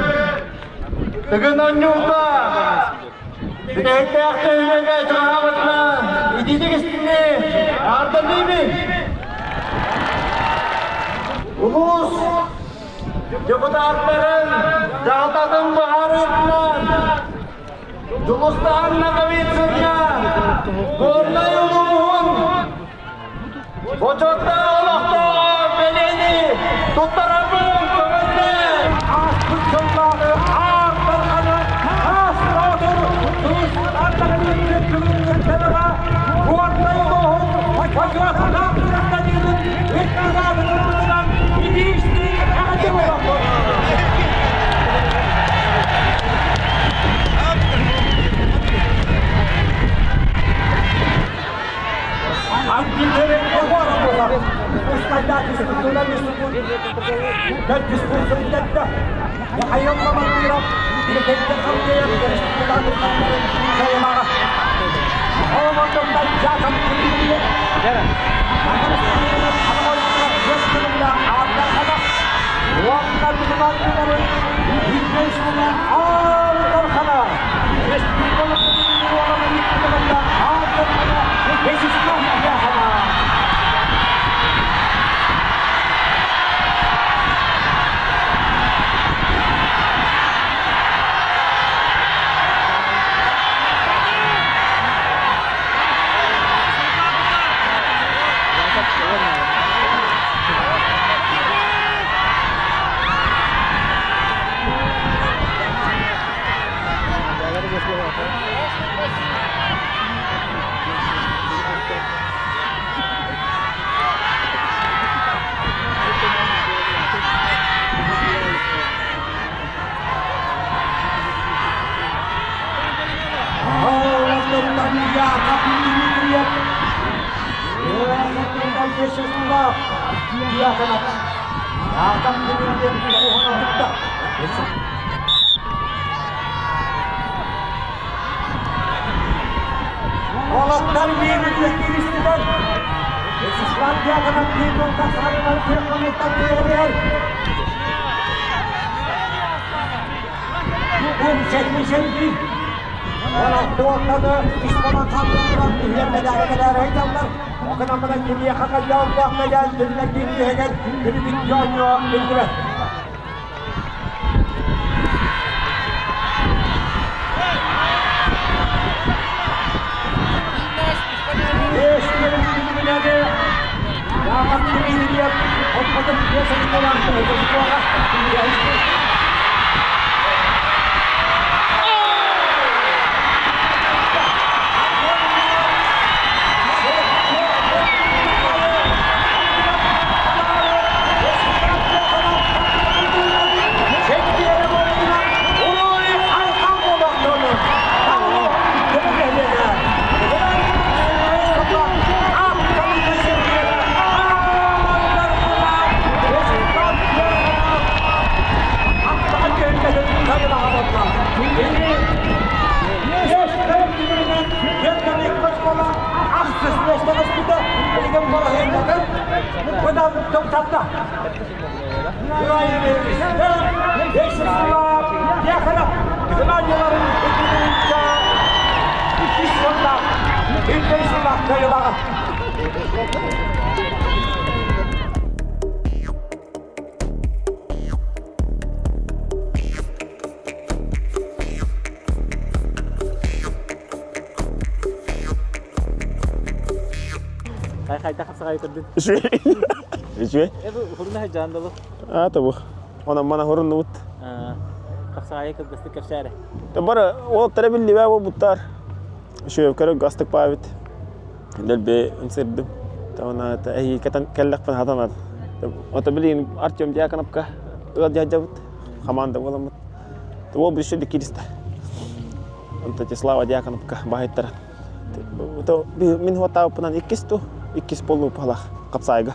Тыгын онньуута бүтэһиктээх түһүмэгэ чугаһаабытынан итиитик истини аарталыыбын. Улуус депутаттарын дьаһалтатын быһаарыытынан Дьулустаан Ноговицыҥҥа Горнай улууһун Бочуоттаах олохтооҕо бэлиэни туттарарбын көҥүллээ! Ааспыт сыллааҕы Аар Дарханы Таас Боотур Тус Ардахын бүгүҥҥү тэлэҕэ Горнай улууһун бочуоттаах гражданинын икки ылбытынан итиистик эҕэрдэ буолуохтун! Уолаттар биир кииристилэр. Вячеслав Дьяконов биир тахсарынан кыахтаммыттан түһэрэр. Бу 71. Уолаттар испанан хантан түһэр медали кэлэр айдаллар. Окунаммынан кимиэхэ кайяоллоох медаль түннэр биир күнүбүт дьонньо биллибэт. Хайда хапсаҕай көрдүн? Үчүгэй. Үчүгэй. Эбу хурна жандалы. А табу. Онон мана хоруннубут. Хапсаҕайы кылгастык кэпсээрэ. Бары уолаттара биллибэ буолбуттар. Үчүгэй көрө астык баабит. Дэлби ынсырдым. Тавана эһи кэтэн кэллэхпин хатанар. Ото билигин Артем Дьяконовка ыалдьаадьабыт. Хамаанда буоламмыт. Ол бүшү кириста. Онто Слава Дьяконовка баһыттара. Мин хуоттаабыппынан иккис ту, иккис полу палах капсайга.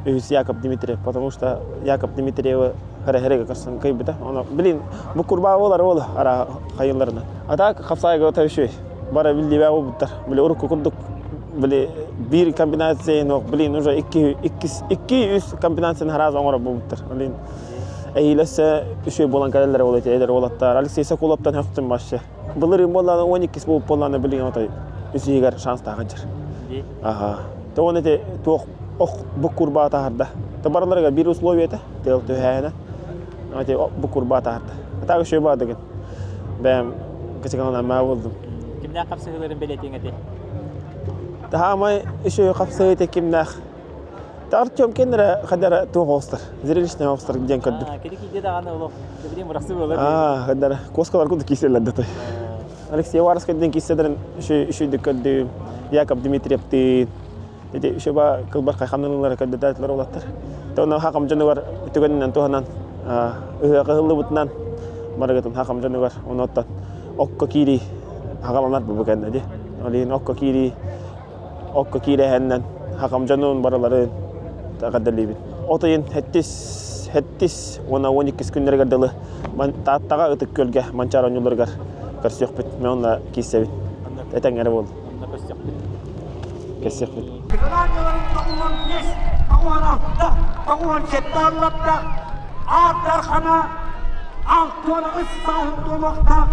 Үһүс Яков Дмитриев, потому что Яков Дмитриевы хара-хереге көрсөн кыйбыта. Оны, блин, бу курба болар ол ара хайылларына. А так капсайга өтө Бара билдибэ буттар. Били урукку курдук били биир комбинация нох, блин, уже икки икки икки үс комбинацияны хараас оҥоро буттар. Блин, эһиилэссе үчүгэй буолан кэлэллэр ол эти эдэр уолаттар. Алексей Соколовтан хөхтүм вообще. Былырыын буоллаана 12 буолуп буоллаана билигин отой үсүһүгэр шанстаах дьэр. Аха. То он эти туох ох буккурбаа таһарда. То барыларыгар биир условие этэ. Тыал түһээнэ. Эти буккурбаа таһарда. Так еще баадыгын. Бэм кычыгынан маа болдум. Кимнээх хапсыһыыларын бэлиэтиэҥ этэй? Таһаамай еще хапсыһыы кимнээх Артем кеннere хадара туох оҕустар, зрелищный оҕустар диэн көрдүм. Кини киирдэ даҕаны олох билим мурахсы буолар. Аа, хадара коскалар курдук кииселлер да той. Алексей Варовский диэн кииседерин үшүйдүк көрдүм. Яков Дмитриевтин. Ити үшө ба кылбар хайханылылары көрдөтөтүлөр олаттар. Тоно хакам дьонугар түгэнинэн туһанан ыһыаҕы ыһыллыбытынан барыгытын хакам дьонугар оноттон окко киирии хагаланар бу кэннэ ди. Олин окко киирии окко киирэһэннэн хакам дьонун барыларын эҕэрдэлиибин. От ыйын хэттис. Сэттис уонна 12 күннэригэр дылы Тааттаҕа Ытык Күөлгэ Манчаары оонньууларыгар көрсүөхпүт. Мен онно киирсэбин. Этэҥҥэ эрэ буол. Онно көрсүөхпүт. Көрсүөхпүт. Гражданларын 95, 96, 97 алларда Аар Дархана 68 сааһын туолуохтаах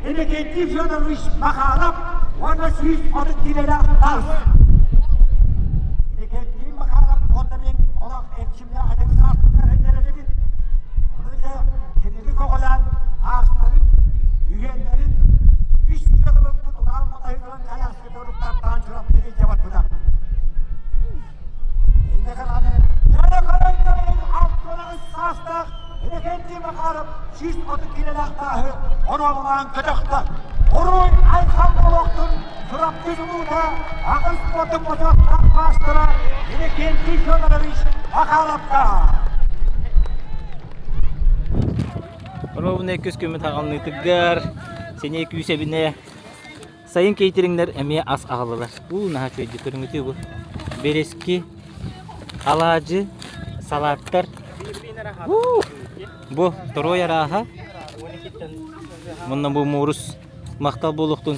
Иннокентий Федорович Маханов уонна 130 киилэлээх таас. Иннокентий Маханов уонна мин олох эрчимнээх эдэр сааспытыгар этэрэтибит. Ону дьэ кинини көҕүлээн аастарын, үһүөннэрин үс төгүл улаан матайынан коляска торуктартаан Чурапчыга илдьэ барбыта. Саастаах Иннокентий Макаров 130 киилэлээх тааһы оруобулаан көтөхтө. Уруй айхал буолуохтун Чурапчы улуута аҕыс спортун бочуоттаах маастара Иннокентий Федорович Махаловка. Ровно күс күммүт аҕалныытыгар сэниэ күүс эбинэ Сайын кейтериҥнэр эмиэ ас аҕаллылар. Уу, наһаа үчүгэйдик көрүҥүтүй бу. Бэрэски, алаадьы, салааттар. Бу торуой арааһа. Мунна бу муорус махтал буолуохтун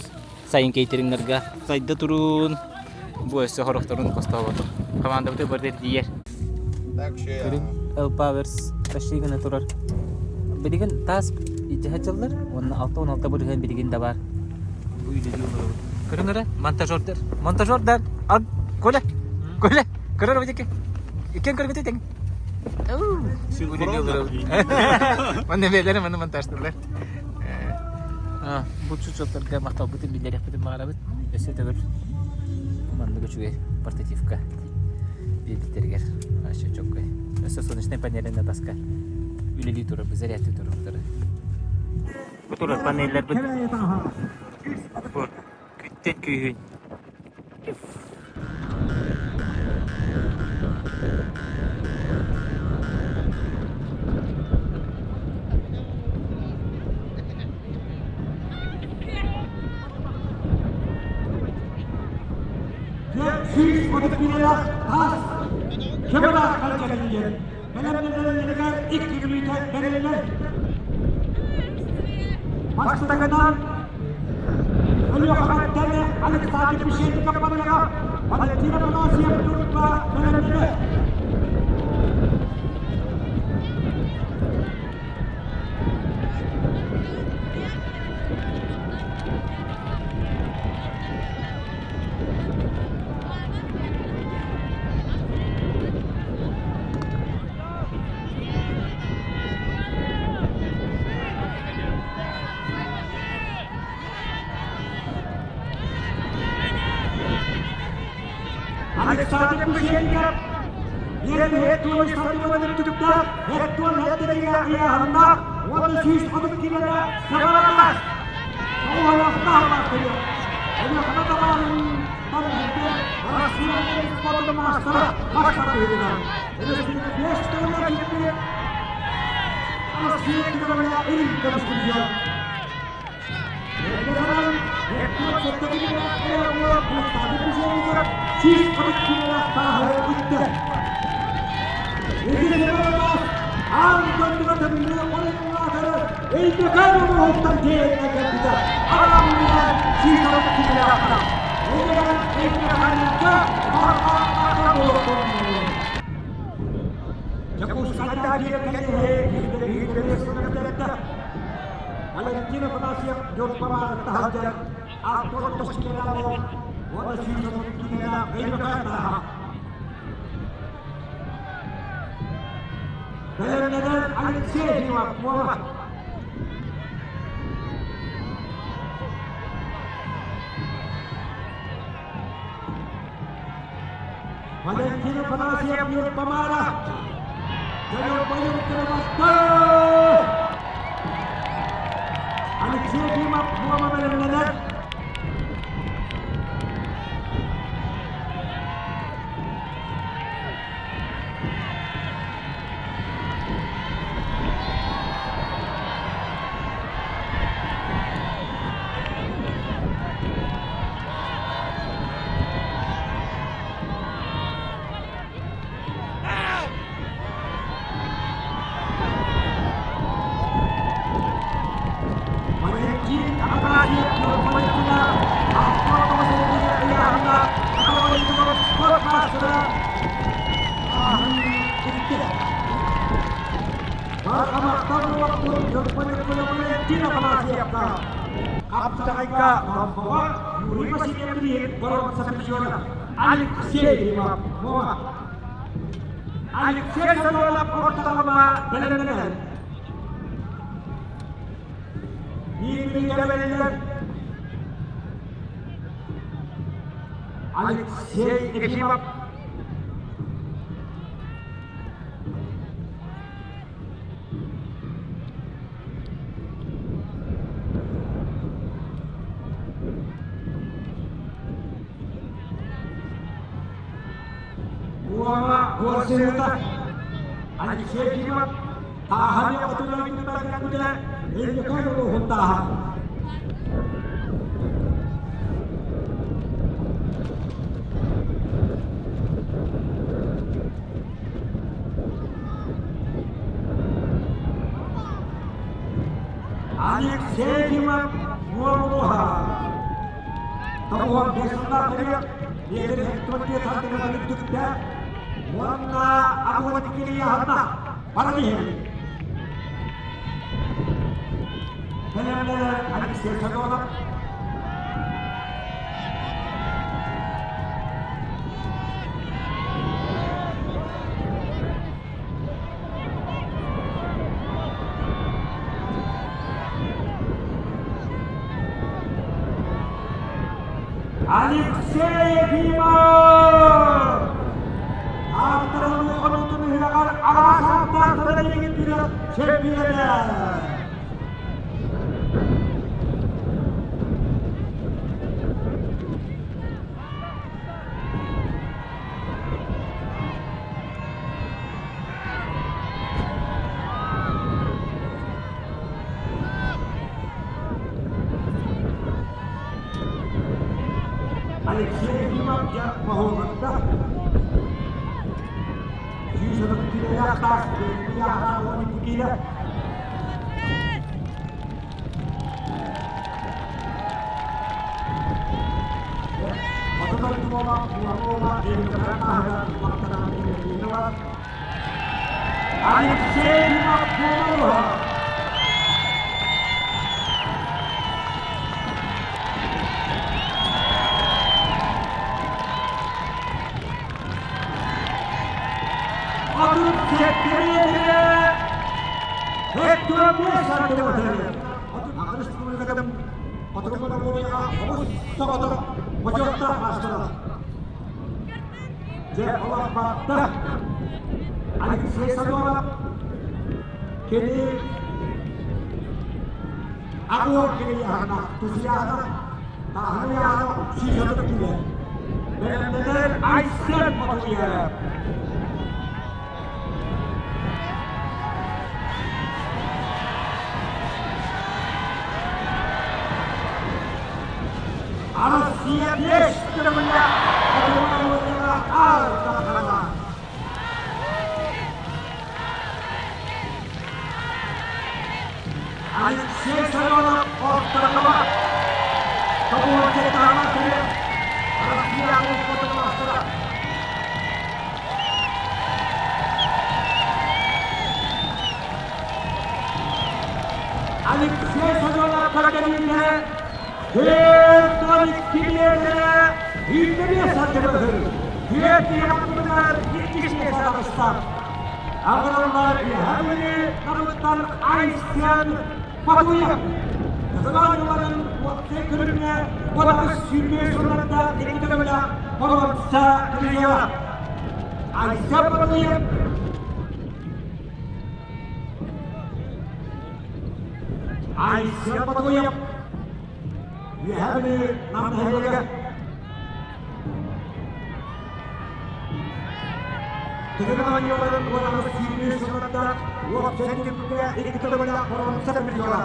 сайын кейтериҥнэргэ сайда туруун. Бу өссө хорохторун хостообото. Командабыт барда тиийэр. Көрүҥ, L-Powers почти гына турар. Билигин таас илдьэ сылдьаллар уонна 6-16 бырыһыан билигин да баар. Бу үлэлии олоробут. Көрүҥ эрэ, монтажердар. Монтажердар! Ал, Коля! Коля! Көрөр эбит Иккиэн көргүтүй тэҥ. Үлэлии олоробут. Манна бэйэлэрэ манна монтажтыыллар. Бу чучуоттарга махталбытын биллэриэхпитин баҕарабыт. Өссө төгүл маннык үчүгэй портативка биэрбиттэригэр вообще чоккой. Өссө солнечнай панелин таска үлэлии турар, зарядтыы турар. Бу турар панеллэрбит бу күттэн күүһүн Сүүс отут таас кемелах харчаланнар бэлэмнэнэллэригэр икки мүнүүтэ бэриллэр. Бастакынан Өлүөхүмэттэн Александр Мишенников манныга Валентина Афанасьев турукка бэлэмнэнэр. Александр Мишенников Биэн стадионун түтүктээх Һэттуон һэттэригэр ыйааһыннаах уонна 130 киилэлээх саҕаланар. Оҕолоохтоох баартыйа. Өлүөхүмэ табаарын барыһыгар Россия спордун маастара Максат Өрөспүүбүлүкэ биэс төгүллээх чемпион Россия төгүллээх үрүҥ көмүс призер. Валентина Афанасьев Дьурбаҕа таһырдьа Артур Тошкиналов уонна сүүс Өймөкөөн Бэлэмнэнэр Алексей Иванов. Валентина Афанасьев Ньурбамара Алексей Димов Муома бэлэмнэнэр. маастара ааһын иттэ. Барҕамахтан уоттун Валентин Афанасьевка Хаптаҕайга Томпоҕо Юрий Васильев боруонса призера Алексей Иванов. Алексей Самойлов ортолоҕума бэлэмнэнэр. Биир Алексей Ефимов Уома Горсыыта Алексей Ефимов Тааһаны отунан Өймөкөөн улууһун тааһа. Алексей Ефимов Муомулуһа. Тоҕуһан бесуннаах биэрин хаттыбат үрдүктэ уонна акула тиккилийаһатна баран иһэбит. Бэлэмнэнэр Алексей Садонов. Алексей Ефимов! Ааттарын хонуутун үһүөҕэр араас ааттаахтара игиттилэр чемпионэ! Алексей Ефимов дьэ моһуогурда. 130 киилэлээх таас 12 киилэ. Алексей Макулов! Адыр кептериетире Hektoramı сантиметр. Республикатын Дьэ, олох Алексей Садонов кини агуор кини яһана тусияна таһыяна сүүсөтө киле. Бэлэмнэнэр Айсен Матуев. Россия бештірміне Алексей Садонов ортарақаба. Россия Алексей Садонов Карагандинде Ағыралар Яхавини Намыттан Айсен Батуев. Kazananların vakti görünme, Kodakı sürme sonunda teknikörle Kodaksa kırıyor. Aysen Batuyev Айсен Батуев Яхавини Намыттан Тыгынаньоларын Kodakı sürme sonunda vakti teknikörle Kodaksa kırıyor.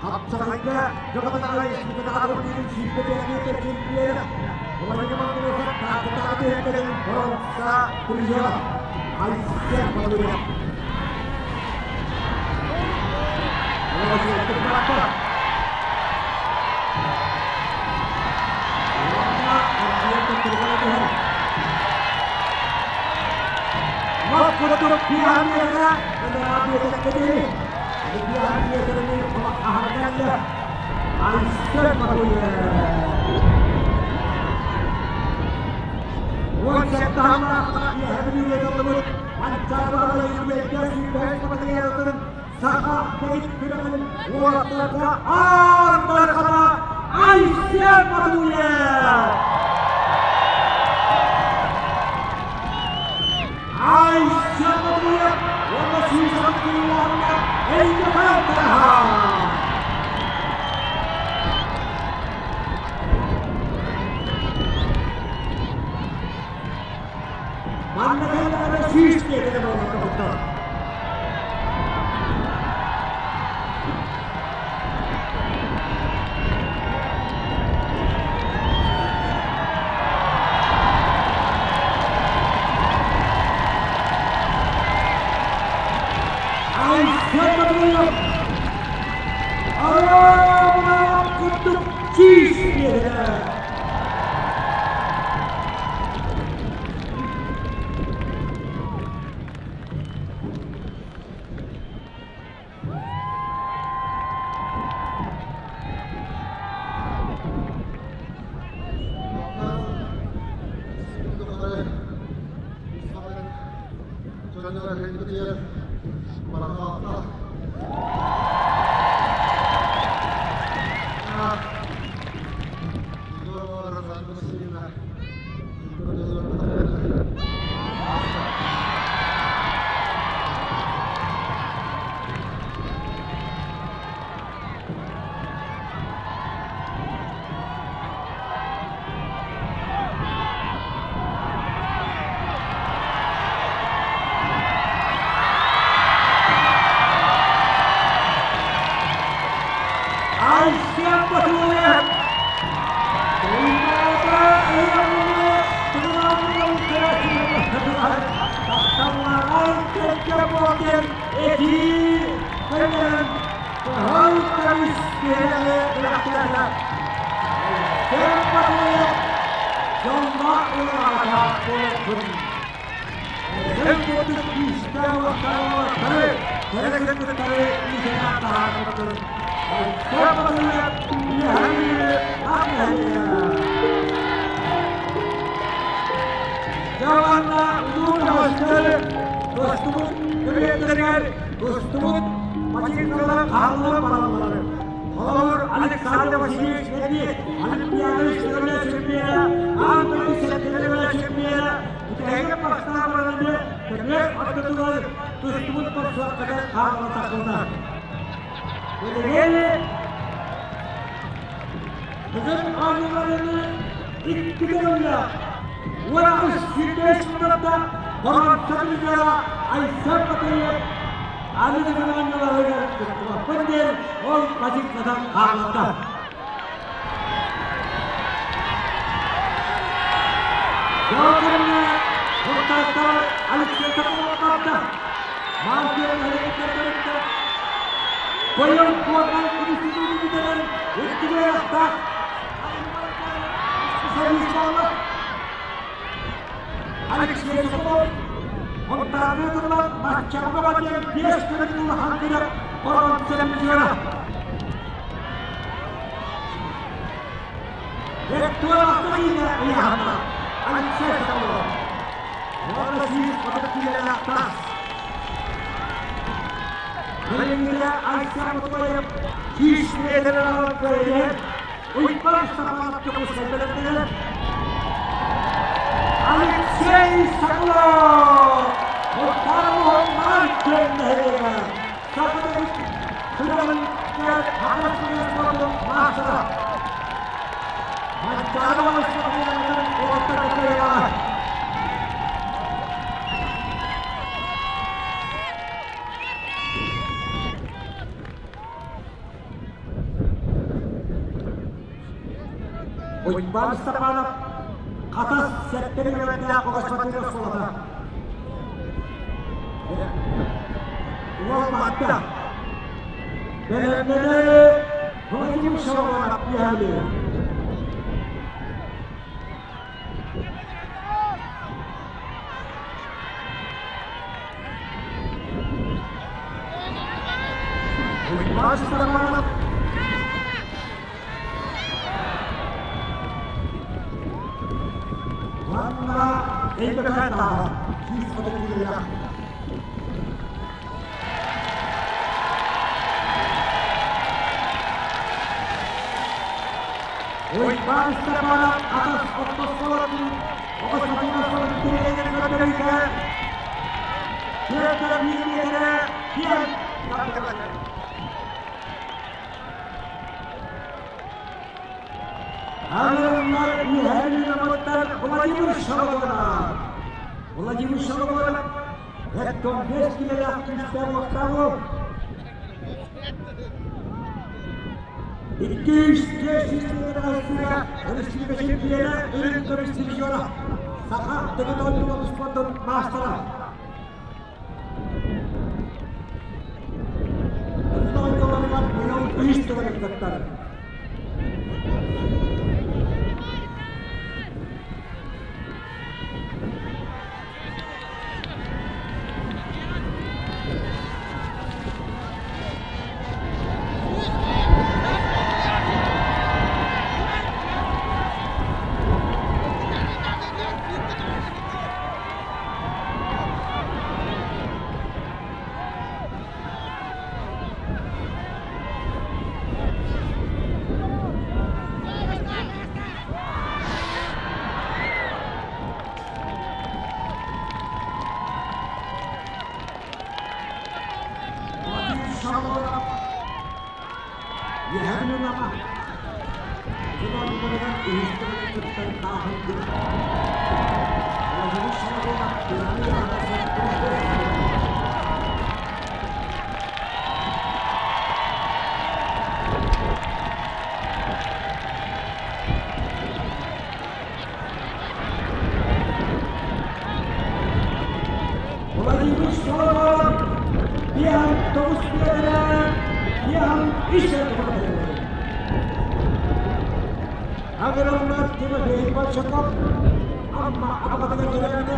Хапсаҕайга дьоҕотаҕай испитаҕабытын сүүрбэтээҕи чемпиона Владимир Таататаатыһыттарын боронса призера Айсен Батуев. курдук пиамиэҕэ ыныраа биэтэккэ диэри пиамиэтэрини аһаргаллар Айсен Матуев. 17 таһымнаах үөһэ ыллыбыт Манчаары Баһылай үбүлүөйдээх сүүрбэһис матырыйаалын саха төрүт күрэҕин уолаттарга аан дархана Айсен Матуев! Айсен Матуев уонна сүүс килоҕа эйиэхэ таһаа! Манна кэллэҕинэ 100 миэтэрэ буолан тоһуттар. Айсен Матвеев Араабынаан курдук 100 миэтэрэ. Айсен Батуев Дьэ уонна Тустубут күрүөттэригэр тустубут бачыыҥкалар хааллар бараллар. Холобур, Александр Васильевич Медведь, Олимпиада үстүгүнэ чемпиона, аан дойду сэттэлэрэ чемпиона, бүтэһигэ бастаабараны көмүөл ортотугар тустубут бопсуохтара хаалла тахсыбыта. Билигин Кызыл оонньууларыны икки төгүллээх 13 минутта боруонса призера Айсен Батыев аны Дыгын оонньууларыгар кыттыбаппын диэн ол позициятан хаалбыта. Дьоокурумҥа Куртааттар Алексей Соколовтарда Мантия нэһилиэктэрдэриттэн Быйыл Куорнай институту бүтэрэн үрдүк үөрэхтээх специалист буолла. Алексей Соколов Онтааҕы тылынан Маччаҕа диэн биэс күнүн улахан күрэх боруонса чемпиона. Ректор ыйааһына Алексей Соколов. 130 киилэлээх таас. Билиҥҥитэ Айсен Мутуев 100 миэтэрэ кыайан Уйбан Соколов Дьокуускайга Алексей Соколов! Мухтаров Маркин нэһилиэгэ Сахалин күрэҕин хаҥас маастара Манчаары уоттар кыайыылааҕа. Уйбаан Степанов Хатас сэттэ нүөмэрдээх оҕо оскуолата. Уол батта. Бэлэмнэнэ Владимир Шаломонов үөһэлиир. Уйбаан Уонна Өймөкөөн тааһа 130 киилэлээх. Уйбаан Степанов атас оттосколотун оҕо сатыына сылын тириэнэр көрдөрүүтэ Петр Мириэрэ киэн Арыаллар үөһээ Бүлүү Владимир Шаловар. Владимир Шаловар 75 килэлээх күүстээх уохтааҕы 200 Россия Республика чемпиона, үрүҥ көмүс призера, Саха дэгит спордун маастара. Дойдуларыгар быйыл үс төгүл кыттар. Владимир Соломон Биан тоҕус биэрэ, Биан үс Агрономнар Тимофей Большаков, Амма абатыгар төрөөбүтэ.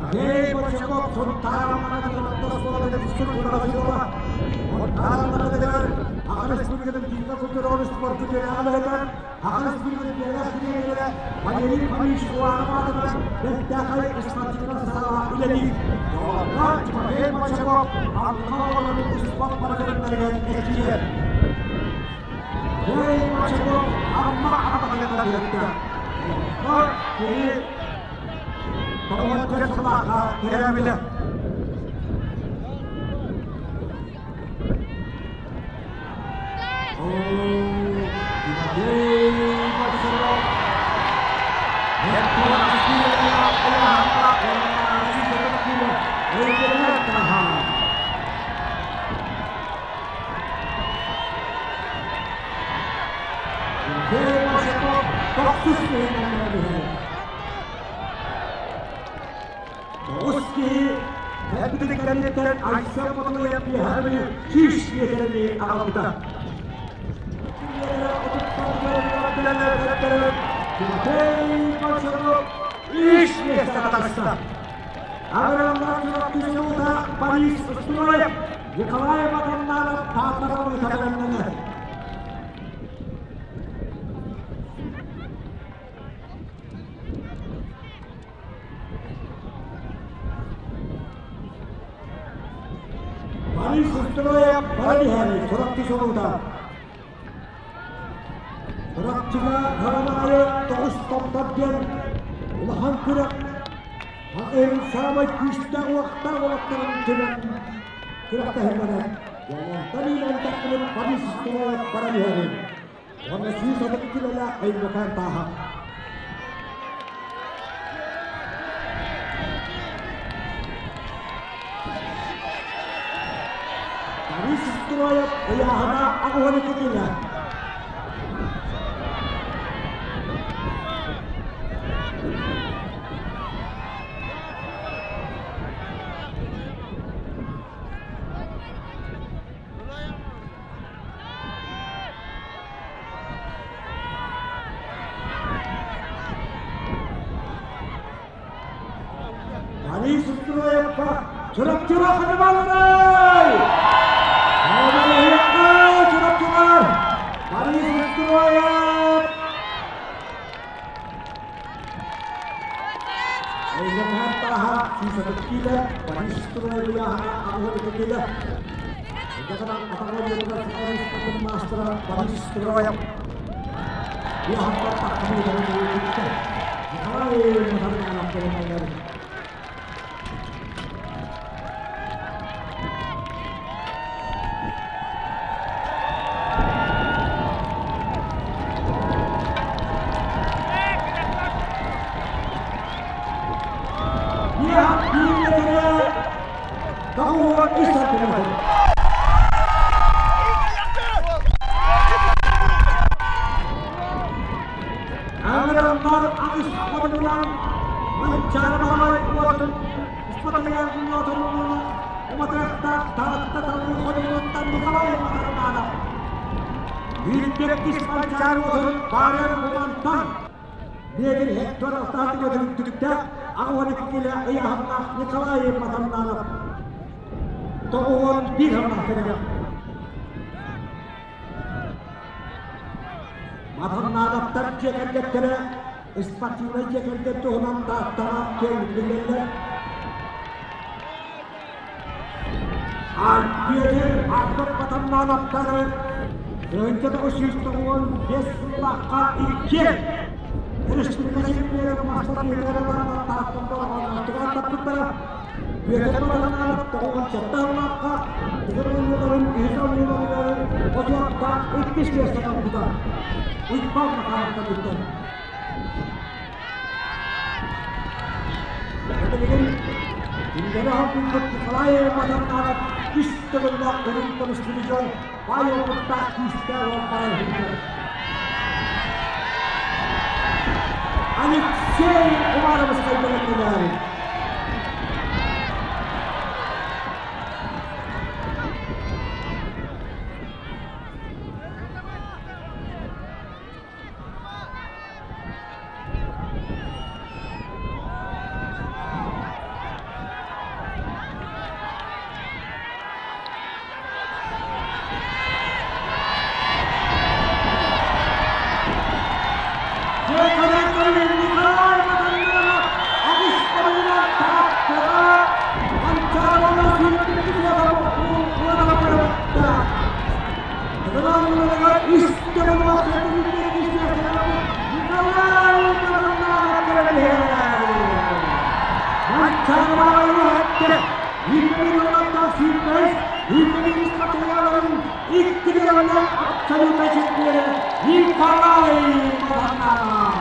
Андрей Большаков Саха Республикатын киинэ культураҕын спорка үөрэҕэ Саха Республикатын үөрэх дириэктэрэ Валерий Фомич Уланов аатынан бэртээхэй спортивнай саалаҕа үлэлиир. Доҕорго Тимофей Большаков Амма оҕолорун спорт барыларыгар эрчийэр. Тимофей Большаков Амма аҕатыгар үөрэттэ. Онно кини тоҕус сыллаахха төрөөбүтэ. Тоҕус киһи кэлбититтэн Айсен Ботуев үөһээ 100 миэтэрэни аҕалбыта. Үс миэстэҕэ таҕыста. Аграрлар Чурапчы Борис Строев, Николай Матаннанов Тааттаҕа бэлэмнэнэр. Борис Строев баран иһэр Чурапчы солуута. Чурапчыга Харамаайы тоҕус томтор диэн улахан күрэх эн саамай күүстээх уохтаах уолаттарын түмэн күрэхтэһэллэрэ. Уолаттар иилэн тахсыбыт Борис Строев баран иһэрин. Уонна 130 килолаах Өймөкөөн тааһа. Борис Строев ыйааһына 82 кило. Чурапчыга ханыбалларай! Көмөлөһүөххэ Чурапчылар! Борис Устуруоев! Эйгэнээн тааһа сүүс киилэ, Борис Устуруоев ыйааһына аҕыс киилэ. Эйгэнэн атаҕа дьиэтигэр Саха Республикатын маастара Борис Устуруоев ыйааһынтан тахсыы көрүҥүттэ. Николай Махарданов көрүҥүлэр. Аҥараннар аҕыс хонугунан Манчаарыбаҕай уотун Испатыйар уотун уматыахтаах Таатта талыы хонугуттан Николай Матарманов Биирдэккис Манчаары уотун баарыар умантан Биэгир Hector Алтаатыга түмүктүктээх 82 килэ ыйааһыннаах Николай Матарманов 91 ханнаах кэлэр. Матаннаадаттар дьиэ кэргэттэрэ спортивнай дьиэ кэргэн туһунан Тааттаҕа киэҥник биллэллэр. Альпиэри Артур Матаннаановтары 1995 сыллаахха иккиэн республика чемпионун мастарыһыгар Тааттан таппыттара. Бүөтүр Матаннаанов 97 сыллаахха Тыгын оонньууларын үһүс оонньууларыгар бочуоттаах иккис миэстэ ылбыта. Уйбаан Макаровтан ыттан. Билигин кинилэри аһылгыппыт Николай Матаннаанов үс төгүллээх үрүҥ көмүс призер баай опыттаах күүстээх уол баран иһэр. Алексей Уваровскай бэлэмнэнээри. Николай Матаннанов аҕыс барылынан Тааттаҕа Манчаарыны Николай Матаннанов!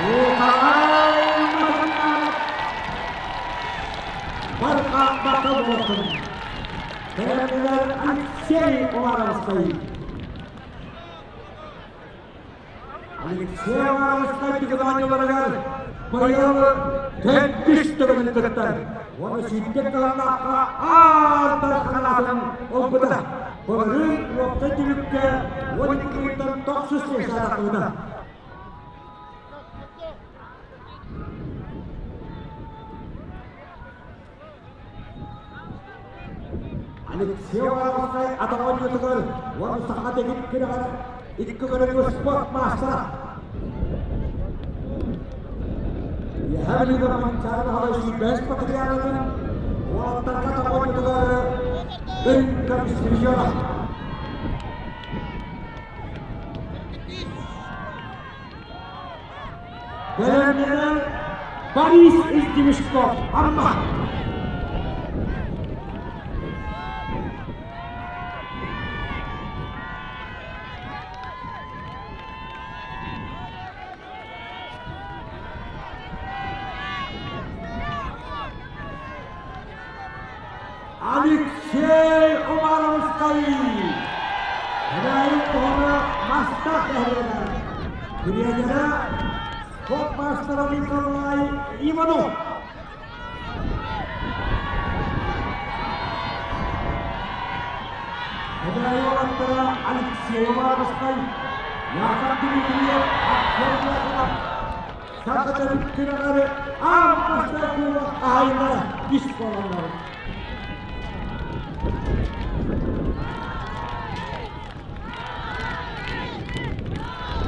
Николай Матаннанов! Барҕа бата буолтун! Бэлэмнэнэр Алексей Уваровскай. Алексей Уваровскай тигилаанньаларыгар быйыл төрдүс төгүлүн кыттар. Уонна сүүрдэр таланнаахха аан дарханаатын ылбыта. Былырыын уопсай түмүккэ 12 тохсус миэстэ тахсыбыта. Алексей Уваровскай атах оонньуутугар уонна саха дэгит күрэҕэр икки көрүҥү спорт маастара. Үөһээ Бүлүүгэ Манчаары Баһылай сүүрбэһис патриаратын уолаттарга атах оонньуутугар үрүҥ көмүс призера. Бэлэмнэнэр Борис Издивишков Амма. Алексей Уваровскай Кэбээйи оҕоно мастаах нэһилиэгэ Тренерэ спорт маастара Николай Иванов. Кэбээйи уолаттара Алексей Уваровскай, Яков Дмитриев, Артем Якунов. Саха төрүт күрэҕэр аан бастакы хаһаайыннара үс буолаллар.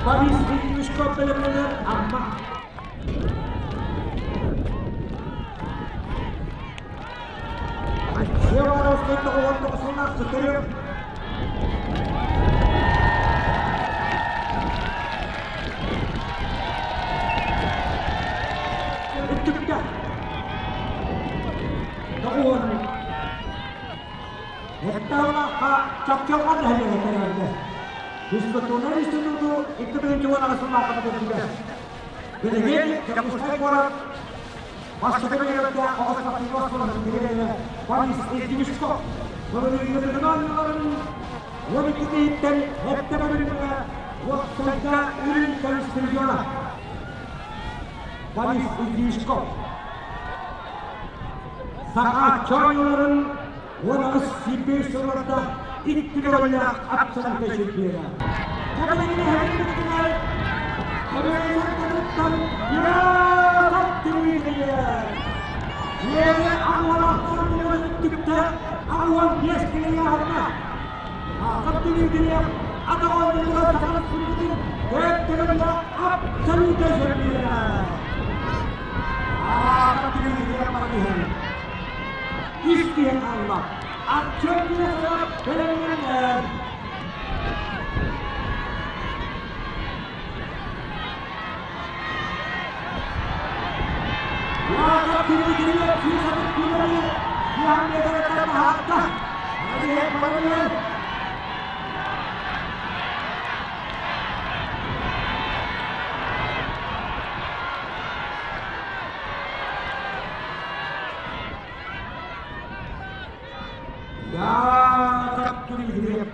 Борис Ильиничков бэлэмнэнэр Амма. Хабаровскай 99 сыллаах сытырым. Өттүктэ. Тоҕуон. Гектарлаахха чопчулҕан нэһилиэгэ төрөөбүтэ. Физкультурнай институту 2018 сыллаахха бүтэрбитэ. Билигин Дьокуускай куорат бастакы бэйэлэрдээх оҕо спортивнай оскуолатын дириэктэрэ Борис Ильиничков былырыыҥҥытынан 12 киһиттэн эрдэ бөлүмҥэ уопсайга үрүҥ көмүс призера Борис Ильиничков Саха чоойуларын 18 сүүрбэ сылларда икки төгүллээх абсолютнай чемпиона. Истиһэн хаалла. Артем Дмитриев бэлэмнэнэр. Яков Дмитриев сүүсэтин күнэри Мухаммедовтан аһатта. Алиев Мария. Яков Дмитриев.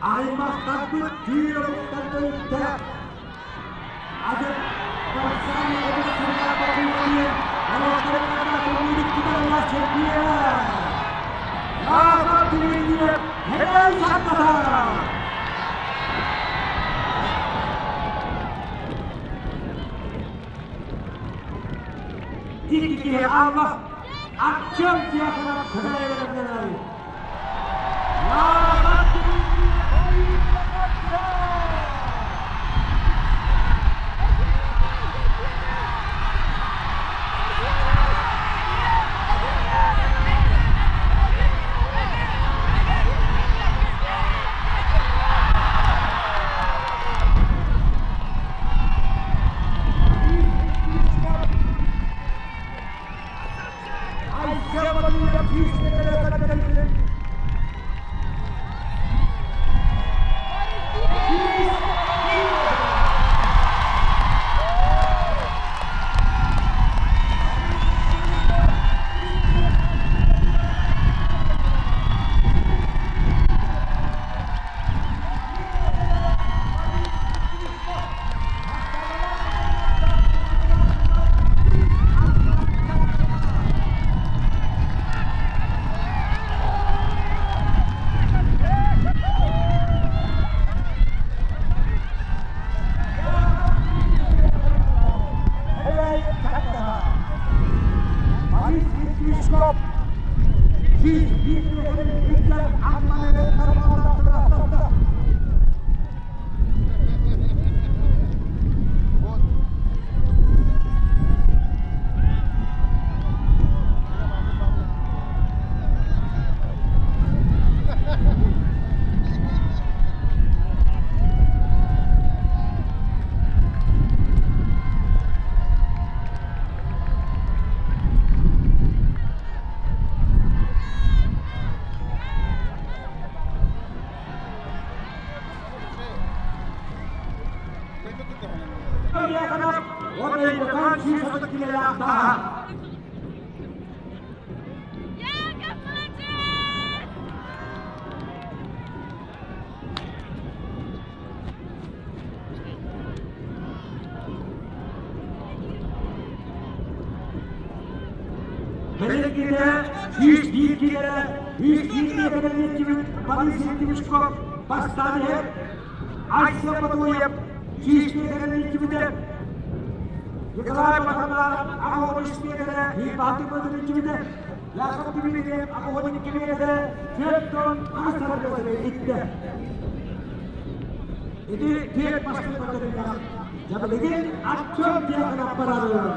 Аймахтарбыт түүр омуктарга үктэ. Атын Барсаан обус сыллаабаккын олохторуна көҥүлүк туталла чемпион. Яков Дмитриев Хэмэй саттата! Икки киһи хаалла. Артем Тихонов көмөлөрүнэн. Яков Билиггитэ 101 килэрэ, 101 миэтэрэлиэччибит Борис Ильиничков бастаан иһэр. Айсен Ботуев 100 миэтэрэлиэччибитэ Николай Матанларов 83 миэтэрэ, Иван Тимофеевиччибитэ Яков Дмитриев 82 миэтэрэ, 48 саргылары иттэ. Ити түөрт бастыҥ көрдөрүүлээх. Дьэ билигин Артем Дьяконов барарыгар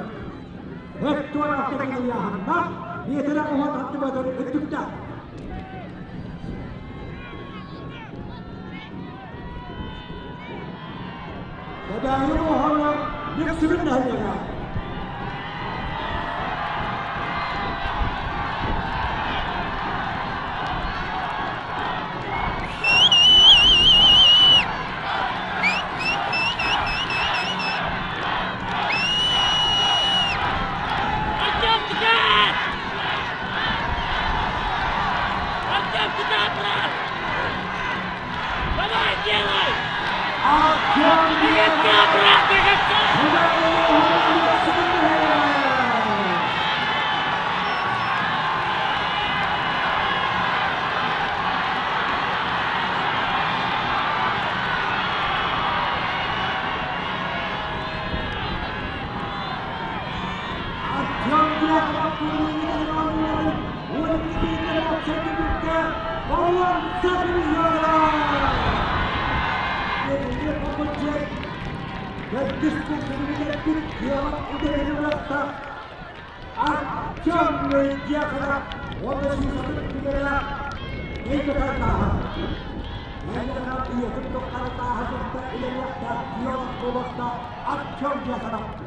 Өттүөр автокэлиэханна миэтэрэ уһун аттыбатыр үрдүктээх. Кэбээйи оһолор Лүксүгүн нэһилиэгэ. Артем, куда? Артем, куда, брат? Давай, делай! Артем До конца, брат, до конца! Артем Дьяконов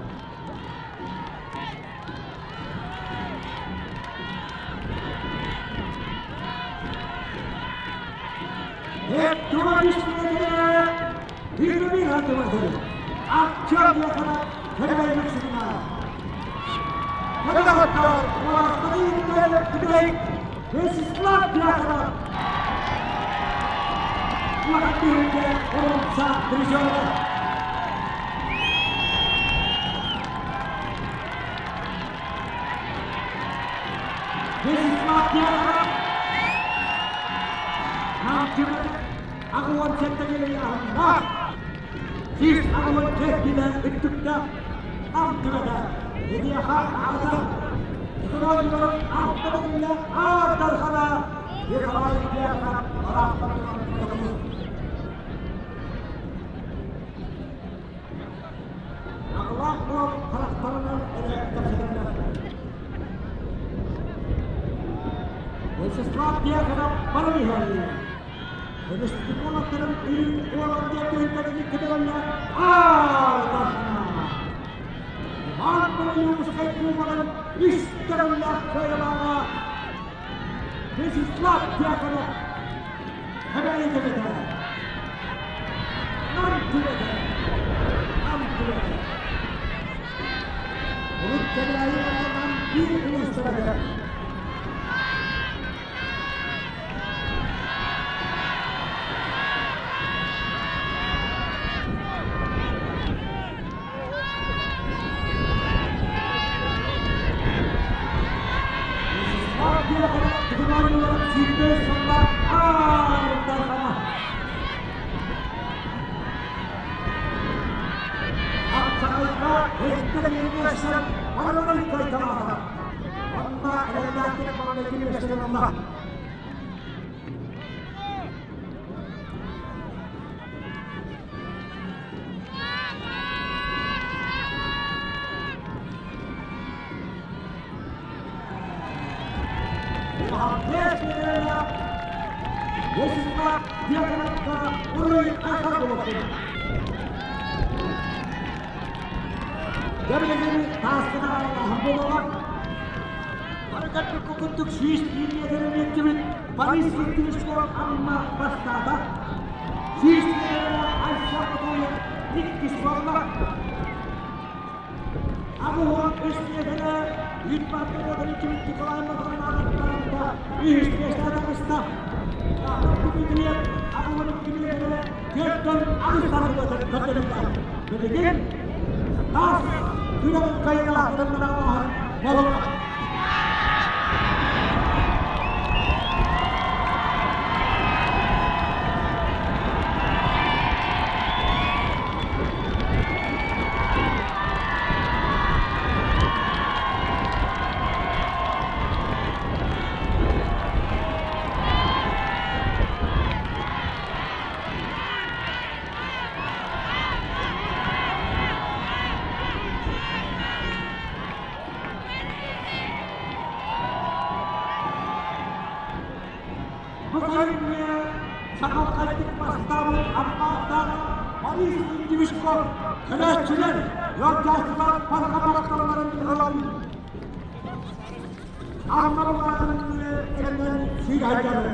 Бу көрүҥҥэ чаҕылхайдык бастаабыт Аммааттаах Борис Индивишков көрөөччүлэр ыалдьааччылар барҕа махталларын ылан Амма былааҕын кэннин сүүрэ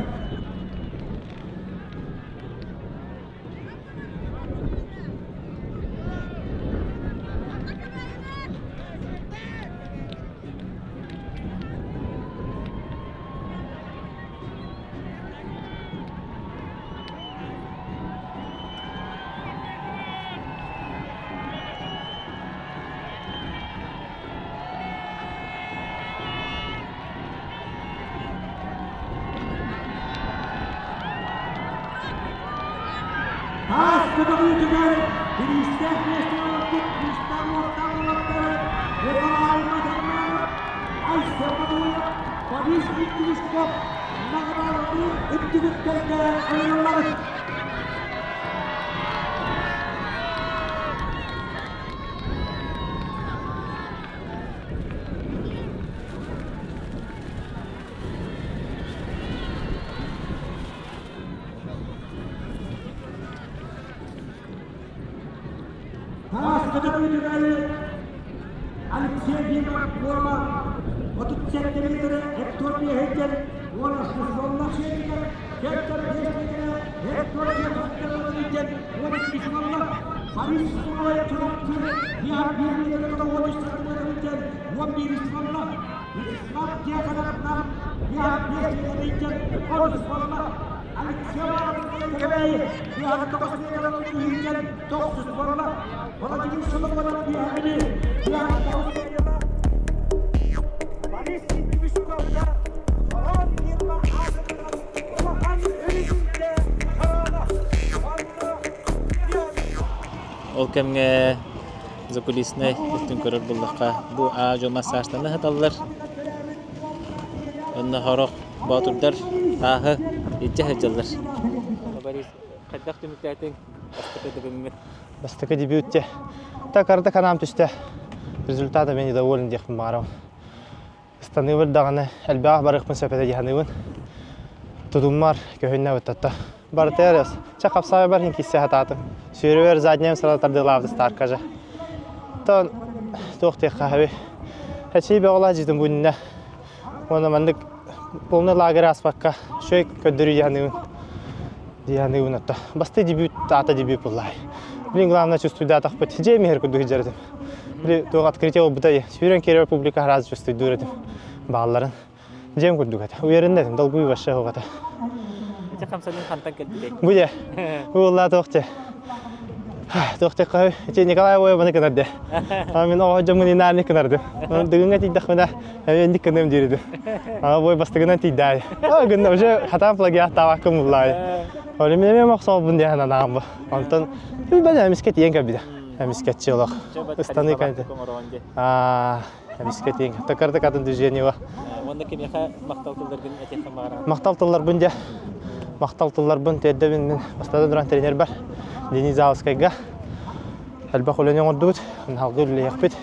Таас көтөҕүүтүгэр бириистээх миэстэни ылбыт күүстээх уохтаах уолаттары Николай Мадоннанов, Айсен Мадуев, Борис Викторовичков наҕараадалыыр үрдүгүттэргэ ылыллабыт. Таас көтөҕүүтүгэр Алексей Егоров Куома 37 метры Hector Биэһэйдэн уонна Шуфлоннах сиэтигэр Гектор Биэстэкэрэ Hector Диэхаттарыйден 12 сыллах Борис Суруй Чурапчы Диан 1 метр 13 сантиметрыйден 11 сыллах Вячеслав Тихоновнан Диан 5 метрыйден 10 сыллах Алексей Диан 9 метрыйден 9 сыллах Владимир Соломонов Дианы Диан 9 метрлах Борис Вишковда Хорон Нирма аатынан улахан өрүтүнде хараана Ол кэмҥэ закулиснай өттүн көрөр буллахха бу аа-дьуо массажтана сыталлар. Онно сорох боотурдар тааһы илдьэ сылдьаллар. Борис, хайдах түмүктээтиҥ? Бастакы дебүммүт. Бастакы дебют те. Так арда канаам түстэ. Результата мен недоволен диэхпин баҕарабын. Ыстаныыбыр даҕаны элбэҕи барыахпын сөп этэ дии саныыбын. Тутуммар көһүннэ быттатта. Барытыгар чэ хапсаайбар иһин киирсэ сатаатым. Сүүрүбэр задням сразу тардыылаабыт старка же. Тон туох диэххэ хаби. Эчий бөҕөлөөх дьитим бу иннинэ. Уонна маннык полный лагерь ааспакка үчүгэй көрдөрүү дии саныыбын. Дии саныыбын отто. Бастыы дебют аата дебют буоллаай. Блин, главное чувствуйдаатахпыт. Дьиэ миһэр курдук сылдьар этим. Били туох открытие буолбута дии. Сүүрэн киирэр публика сразу чувствуйдуур этим. Баалларын. Дьиэм курдук этэ. Уверен этим, долгуй вообще суох этэ. Ити хамсаныы хантан кэлбитэй? Бу дьэ. Уоллаа туох дьэ. Туох диэххэ ити Николай Воеваны кынарды. Мин оҕо дьоммун инаарник кынардым. Дыгыҥҥа тиийдэхпинэ эмиэ кыным диир этим. Ага бой бастыгынан тиийдээ. А гынна уже хатаан плагиаттаабаккын буллаай. Оле мен эмиэ мохсообун диэн анаам бу. Онтон бэн эмискэ тиийэн кэлбитэ. Эмискэтчи олох. Ыстаныы кэннэ. Аа эмискэ тиийэн. Такарда катын движение Уонна кимиэхэ махтал тылларгын этиэххин баҕараҕын? Махтал тылларбын дьэ. Махтал тылларбын тиэрдэбин мин бастатан туран тренербэр Денис Залскайга элбэх үлэни оҥордубут, салгыы үлэлиэхпит.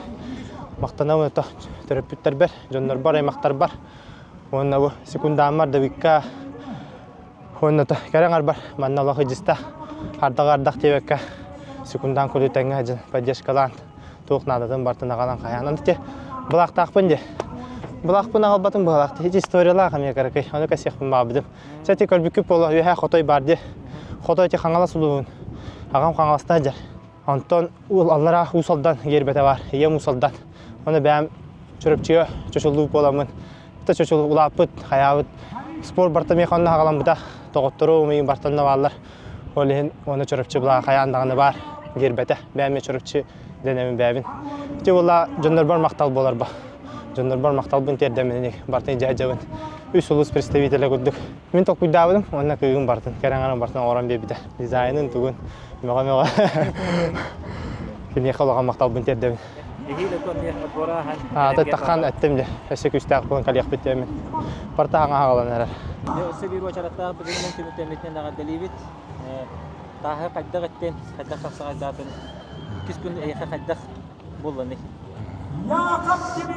Махтанабын ото төрөппүттэрбэр, дьоннорбор, аймахтарбар уонна бу секундааммар Давикка уонна кэрэ аҥарбар манна олох ыдьыста ардаҕы ардах диэбэккэ секундаан курдук тэҥҥэ сылдьан поддержкалаан туох наадатын барытын аҕалан хайаан аны те былаахтаахпын дии былаахпын аҕалбатым быһалаах ити историялаах эмиэ кыракый ону кэсиэхпин баҕарбытым чэ ити көрбүккүт буолуо үөһээ хотой баар дии хотой ити хаҥалас улууһун аҕам хаҥаласта сылдьар онтон аллараа Уус Алдан гиэрбэтэ баар ийэм Уус Алдан ону бэйэм Чурапчыга чочуллуу буоламмын Та чочул улааппыт, хайаабыт спорт барта миэхэ онно хаҕаламмыта. Доҕотторум миигин бартан да бааллар. Ол иһин уонна Чурапчы былаа хайаан даҕаны баар гиэрбэтэ. Бэйэм Чурапчы дэнэбин бэйэбин. Ити буолла дьоннорбор махтал буоларба. Дьоннорбор махталбын тиэрдэммин бартын дьаһдьабын. Үс улус представителэ курдук. Мин толкуйдаабытым уонна кыыгым бартын, кэрэҥ бартын оҥорон биэрбитэ. Дизайнын тугун мөҕө-мөҕө киниэхэ улахан махталбын тиэрдэбин. Таххан эттим дьэ. Өссө күүстээх буолан кэлиэхпит диэммин. Барыта хаҥа хаҕалан эрэр. Өссө биир уочараттаах бүгүнүнэн түмүктэммитинэн эҕэрдэлиибит. Тааһы хайдах эттин, хайдах хапсаҕайдаатын, иккис күн эйиэхэ хайдах булланый?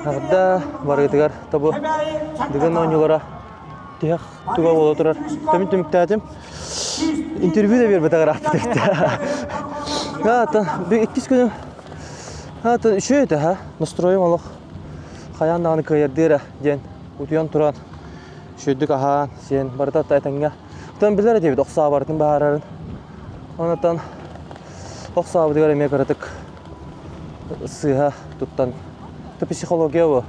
Эҕэрдэ барыытыгар тобу бүгүн оонньуулара. Тиһэх туга буола турар. Төмүн түмүктээтим. Интервью да биэрбэтэх ырааппыт эбит. Ха, иккис күнүм. Ха, үчүгэй этэ, ха. Настроем олох хайаан даҕаны кыайардыы эрэ диэн утуйан туран үчүгэйдик аһаан, сиэн барыта этэҥҥэ. Оттон билэр этибит охсооборутун баһаарарын. Онтон охсообутугар эмиэ кыратык сыыһа туттан. То психология бу.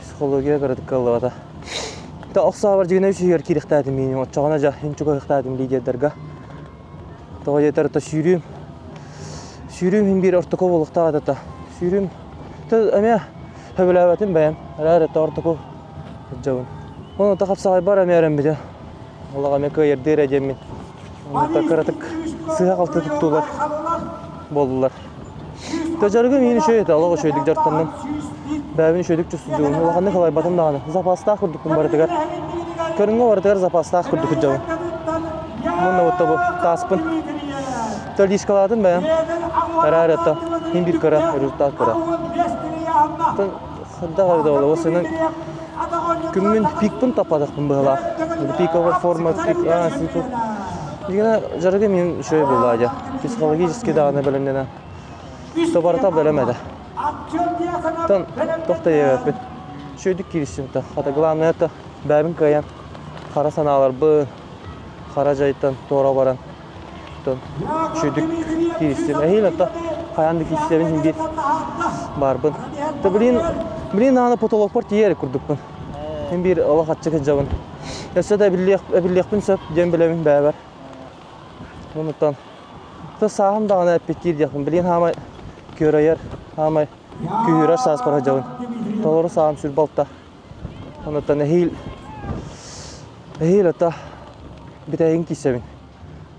Психология кыратык кыаллыбата. Та охсообор дьигинэ үсүһүгэр киириэхтээтим мииним. Оччоҕуна дьэ ин чугаһыахтаатым лидердарга. Тоҕо диэтэр то сүүрүүм. Сүүрүүм иһин биир ортоку буолуохтаах этэ. Сүүрүүм то эмиэ сөбүлээбэтим бэйэм. Эрээр это ортоку сылдьабын. Оны та хапсаҕайбар эмиэ эрэммитим. Олох эмиэ кыайардыы эрэ диэммин. Онно кыратык сыыһа-халты туттуулар буоллулар. Дьарыгым иһин үчүгэй этэ, олох үчүгэйдик дьарыктанным. Бэйэбин үчүгэйдик чувствуйдугум. Улаханнык халайбатым даҕаны. Запастаах курдукпун барытыгар. Көрүҥҥэ барытыгар запастаах курдук сылдьабын. Мунна бутта бу тааспын. Төлиискалаатым бэйэм. Эрээр это иһин биир кыра, результат кыра. Хайдах эрэ буолла, осынан күммүн пикпын таппатахпын быһалаах. Пиковая форма, пик, а, пиков. Дигена жарыгы мин үчүгэй буолла дьэ. Психологически даҕаны бэлэмнэнэ. Тобарата бэлэм этэ. Тон тохто диэбэппин. Үчүгэйдик киирсим то. Хата главное это бэйэбин кыайан хара санааларбын хара дьайтан туора баран Оттон үчүгэйдик кииристим. Эһиил отто хайаан да киирсэбин иһин биир баарбын. То блин, блин аана потолокпор тиийэр курдукпун. Мин биир олох аччык сылдьабын. Өссө да эбиллиэхпин сөп диэн билэбин бэйэбэр. Онуттан то сааһым даҕаны эппиттиир диэхпин. Билигин хаамай күөрэйэр, хаамай күүһүрэр сааспар сылдьабын. Толору сааһым сүр балта. Онуттан эһиил эһиил ата бүтэһигин киирсэбин.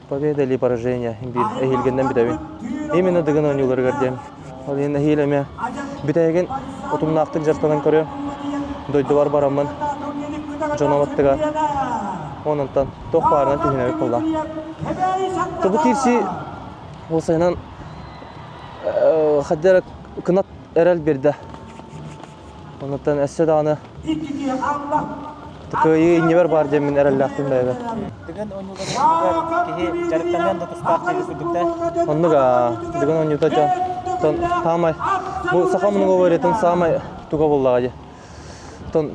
Победа или поражение биир эһиилгинэн бүтэбин. Именно Дыгын оонньууларыгар диэн. Ол иһин эһиил эмиэ бүтэһигин утумнаахтык дьарыктанан көрүөм. Дойдубар бараммын дьоном аттыгар ононтон туох баарынан түһүнэбит буолла. Тобу киирсии уопсайынан хайдах эрэ кынат эрэл биэрдэ. Онуттан өссө даҕаны кыайыы иннибэр баар диэммин эрэллээхпин бэйэбэр. Дыгын оонньууларыгар киһи дьарыктаныан да тустаах диэби курдук да. Оннук аа, Дыгын оонньуута дьон тон саамай бу саха многоборьетын саамай туга буоллаҕа дии. Тон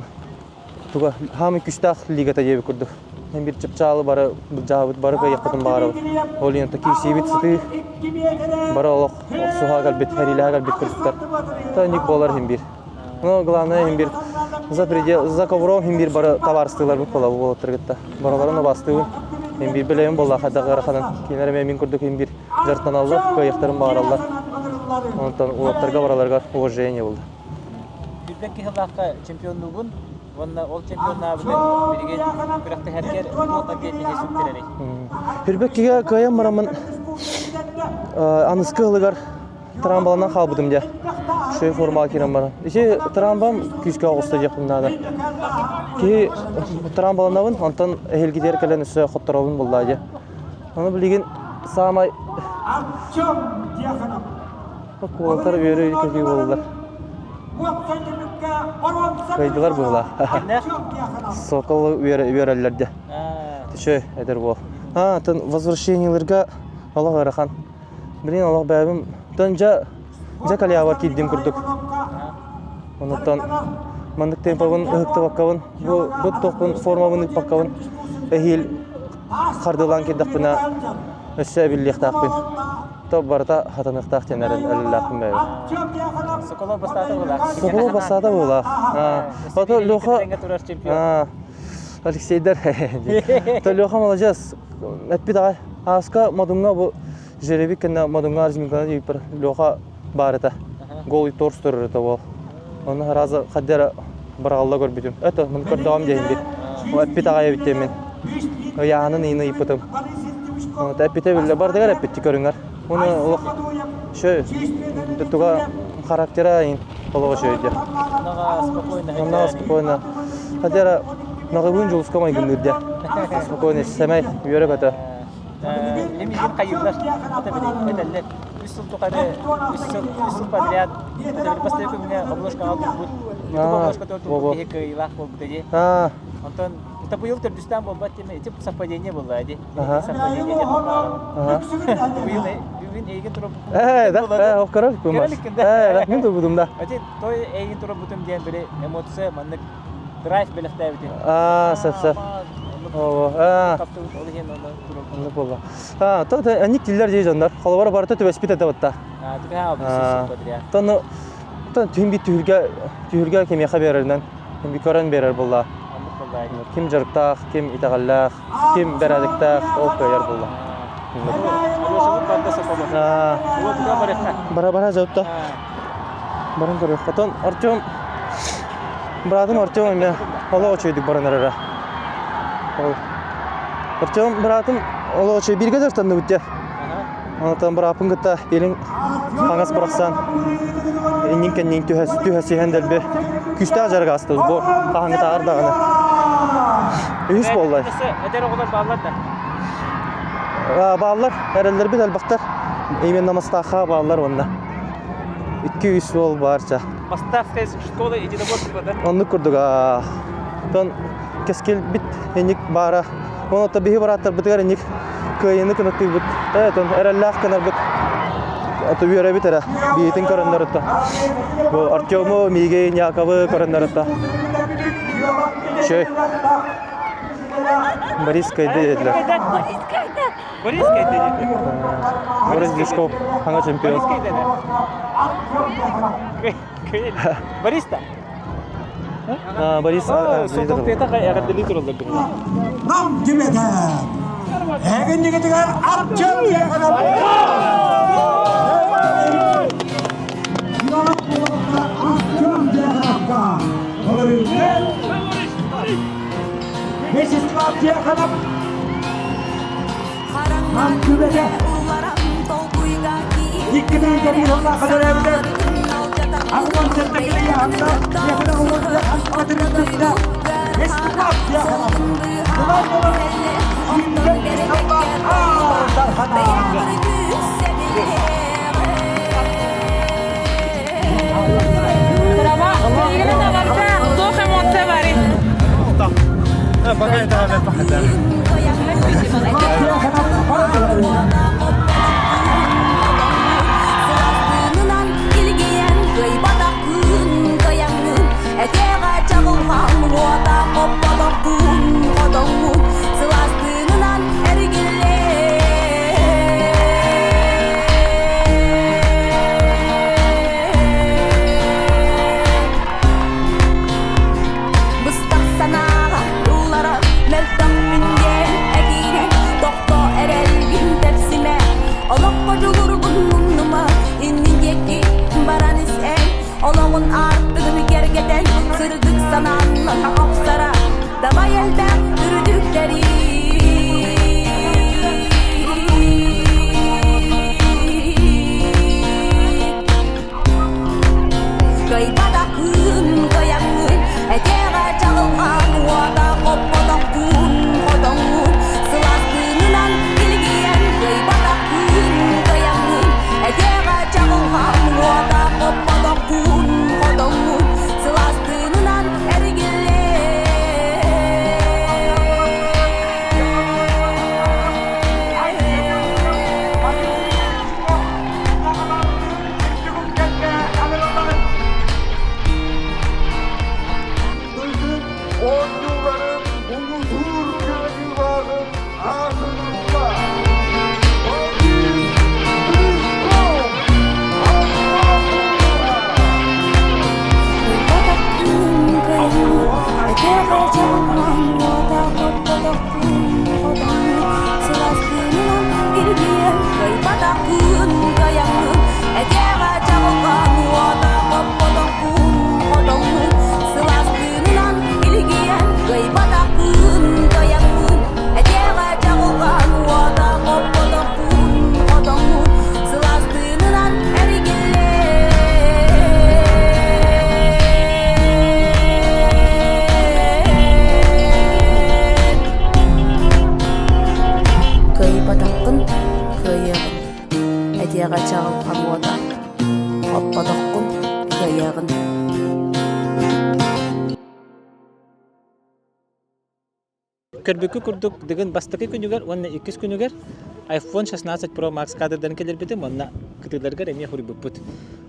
туга хаамай күстээх лигата диэбит курдук. Эн биир чыпчаалы бары былдьаабыт, бары кыайыахпытын баҕарабыт. Ол иһин киирсиибит сытыы бары олох охсуһа кэлбит, хэриилэһэ кэлбит кыргыттар. Та буолар иһин биир. Но главное иһин биир за предел, за ковром иһин биир бары табаарыстыыларбыт буола буолуттар кытта. Барыларын убастыыбын. Иһин биир билэбин буолла хайдах ыараханын. Кинилэр эмиэ мин курдук иһин биир дьарыктаналлар, кыайыахтарын баҕараллар. Онтон уолаттарга бараларыгар уважение булда. Үрбэт киһилаахха чемпионнуугун уонна ол чемпионнаабытын билигин күрэхтэһэргэр туох ответиһи сүктэрэрий? Үрбэккигэ кыайан бараммын аныскы ылыгар трамбаланан хаалбытым дьэ. Үчүгэй формаҕа киирэн баран. Ити трамбам күүскэ оҕуста диэхпин наада. Киһи трамбаланабын, онтон эһилгитигэр кэлэн өссө хотторобун буллаа дьэ. Ону билигин саамай Куолатар үөрүү көтүү буоллар. Кыайдылар быһыылаах. Сокол үөрэллэр дьэ. Түчө эдэр буол. А, тон возвращениеларга олох ыарахан. Блин, олох бэйэбин тон дьэ дьэ калиабар киирдим курдук. Онуттан маннык темпабын ыһыктыбаккабын, бу бу тохпун формабын ыыппаккабын эһиил хардыылаан киирдэхпинэ өссө эбиллиэхтээхпин. То барыта хатаныахтаах диэн эрэллээхпин бэйэбин. Соколов бастаата буолаах. Соколов бастаата буолаах. Ото Леха Алексейдар То Леха молодец. Эппит аҕай. Ааска Модуҥҥа бу жеребик кэннэ Модуҥҥа разминканы диэбиппэр Леха баар этэ. Голый торс турар этэ ол. Оны раза хаддера бараҕалла көрбүтүм. Это мын көрдөҕүм диэһин бит. Эппит аҕай эбит диэммин. Ыйааһынын ыйын ыйыппытым. Вот эппитэ биллэ бардыгар эппитти көрүҥэр. Уну олох шö туга характера ин олоҕо шөйдө. Наға спокойно. спокойно. Хотя наҕыбын жулуска майгынныыр дьэ. Спокойно сэмэй үөрэ көтө. Лимизин хайыылар этэллэр. Үс сыл тухары, үс сыл, үс сыл подряд бастакы күҥҥэ обложкаҕа турбут. YouTube обложка турбут киһи кыайыылаах буолбута дии. Онтон Быйыл төрдүстээн буолбат диэми ити совпадение буолла ди. Совпадение диэн баара. Быйыл бүгүн эйигин турабытым. Э, да, э, ол көрөр кумас. Э, мин турбутум да. Ати той эйигин турабытым диэн били эмоция маннык драйв бэлэхтээбитин. Аа, сөп сөп. Оо, аа. Ол иһин онно турабытым. Оннук буолла. Аа, то анник тиллер дии дьоннор. Холобура барыта түбэспит этэ батта. Аа, түбэһэ албыс подряд. Тону тон түһүн бит түһүлгэ түһүлгэ кимиэхэ биэрэринэн көрөн биэрэр буолла. Ким дьарыктаах, ким итэҕэллээх, ким бэрээдэктээх, ол кыайар буолла. Бара бара жаутта. Баран көрүөх. Отон Артем братым Артем эмиэ олох үчүгэйдик баран эрэрэ. Ол Артем братым олох үчүгэй бииргэ дьарыктанныбыт дьэ. Онтон бырааппын кытта илин хаҥас бырахсан иннин кэннин түһэ түһэ дэлби күүстээх дьарык аастыбыт бу хаһаҥҥытааҕар даҕаны. Үһүс буолла. Эдэр оҕолор бааллар да? Бааллар, эрэллэрбит элбэхтэр. Именно Мастаахха бааллар уонна. 2-3 уол баарча. Мастаахская школа единоборства, да? Оннук курдук. Тон кэскилбит инник баара. Онон биһи барааттарбытыгар инник кыайыыны кынаттыыбыт. Э, эрэллээх гынарбыт. Ото үөрэбит эрэ. Биитин көрөннөрүттэ. Бу Артему, Миги, Яковы көрөннөрүттэ. Чөй. Борис кайды диэтилэр. Борис кайды диэтилэр. Борис Глушков, хаҥа чемпион. Борис кайды Борис да? Борис Сотолтета эҕэрдэлии тураллар Нам кимэтэ? Эгиннигитигэр Артем Вячеслав Тихонов Нам күбэтэ Иккитин кэбиир оллаха төрөөбүтэ. Арман сэртэкили яһанна, Тихонов олордо астматын үстүстэ. Вячеслав Тихонов Тулан болар Сүүрдэн ысталлаах Аар Дархана. Туох эмоция барый? Пока это Быстах санааҕа ылларан мөлтөхпүн диэн этиинэн тохто эрэлгин тэпсимэ. Көрбүккү курдук Дыгын бастакы күнүгэр уонна иккис күнүгэр iPhone 16 Pro Max кадрдарын кэлэрбитим уонна кытыыларыгар эмиэ хуруйбуппут.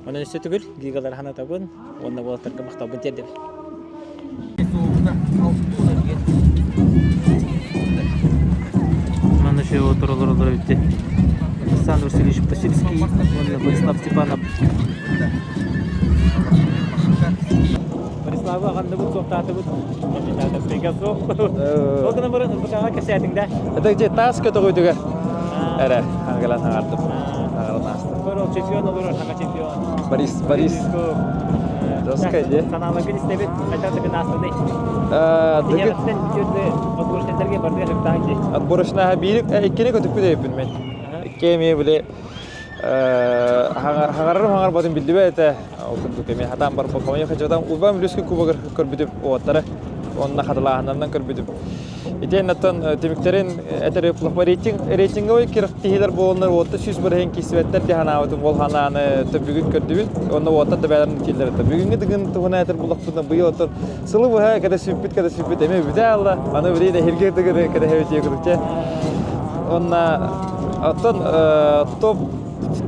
Онон өссө төгүл гигалары ханатабын уонна уолаттарга махталбын тиэрдэбин. Манна еще олоролор эбит Александр Васильевич Посельский уонна Борислав Степанов. Бориславы аҕанныбыт, суохтаатыбыт. Капитановскайга суох. Ол гынан баран ырбыкаҕа кэпсээтиҥ да? Это где таас көтөҕүүтүгэр эрэ ангалан аҥардым. Аҥаран аастым. Көр ол чемпион олорор, саҥа чемпион. Борис, Борис. Жесткая, де? Санааларгын истэбит, хайдах дыгын аастыный? Дыгын. Отборочнайдарга бардыга сыктаах дии. Отборочнайга биир, иккини көтүппүт эбиппин мен. Икки эмиэ били хаҥарарым хаҥарбатын биллибэт этэ. Ол курдук эмиэ хатаан барбыт хомойо хачатан Урбан Блюзкий кубогар көрбүтүм уоттары уонна хатылааһыннарынан көрбүтүм. Итиэннэттэн түмүктэрин этэр рейтинг рейтинговый киртиһилэр буоланнар уотта 100 бырыһын киирсибэттэр дии санаабытым ол ханааны бүгүн көрдүбүт уонна уоттар да бээлэрин кииллэр бүгүҥҥү дыгын туһунан этэр буллахпытына быйыл оттон сылы быһа кэдэ сүппүт кэдэ сүппүт эмиэ бүтэ алла аны билигин эһирги дыгыны кэдэһэбит диye Онна оттон топ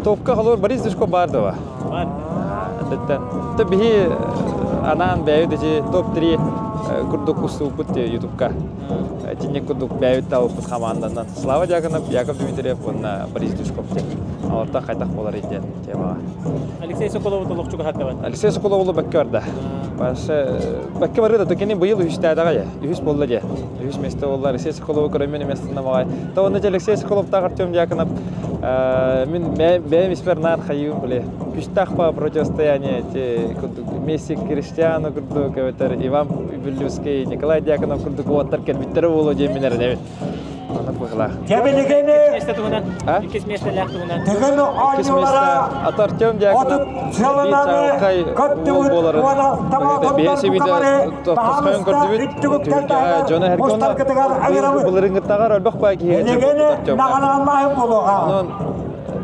топка холор Борис Душко бар дова. Бар. Аттан. То биһи анаан бэйэбит ичи топ-3 курдук устубуппут ютубка. Тинник курдук бэйэбит талбыппыт хамаанданан. Слава Дьяконов, Яков Дмитриев уонна Борис Душков диэн. Олортон хайдах буолар диэн темаҕа. Алексей Соколову толохчу каһаттабат. Алексей Соколову бэккэ барда. Башы бэккэ бары да кини быйыл үһүстээтэҕэ үһүс буолла дии. Үһүс место буолла. Алексей Соколову көрөммүн эмиэ маҕай. То онно Алексей Соколовтаах Артем Дьяконов мин бэйэм испэр наар хайыым били күстээх по противостояние эти Месси Криштиану курдук эбэтэр Иван Бүллүскэй Николай Дьяконов курдук уоттар кэлбиттэрэ буолуо диэн мин эрэнэбин. Оннук быһылаах. Дьэбилигини Миэстэ туһунан, иккис миэстэлээх туһунан. Тыгын Иккис миэстэ оонньуулара ата Артем Дьяконов биир чаҕылхай уол буоларын бэйэ тосхойон көрдүбүт. Түһүлгэҕэ дьоно эргэ онно былырыҥҥыттааҕар өлбөх баа киһигэ Артем. Онон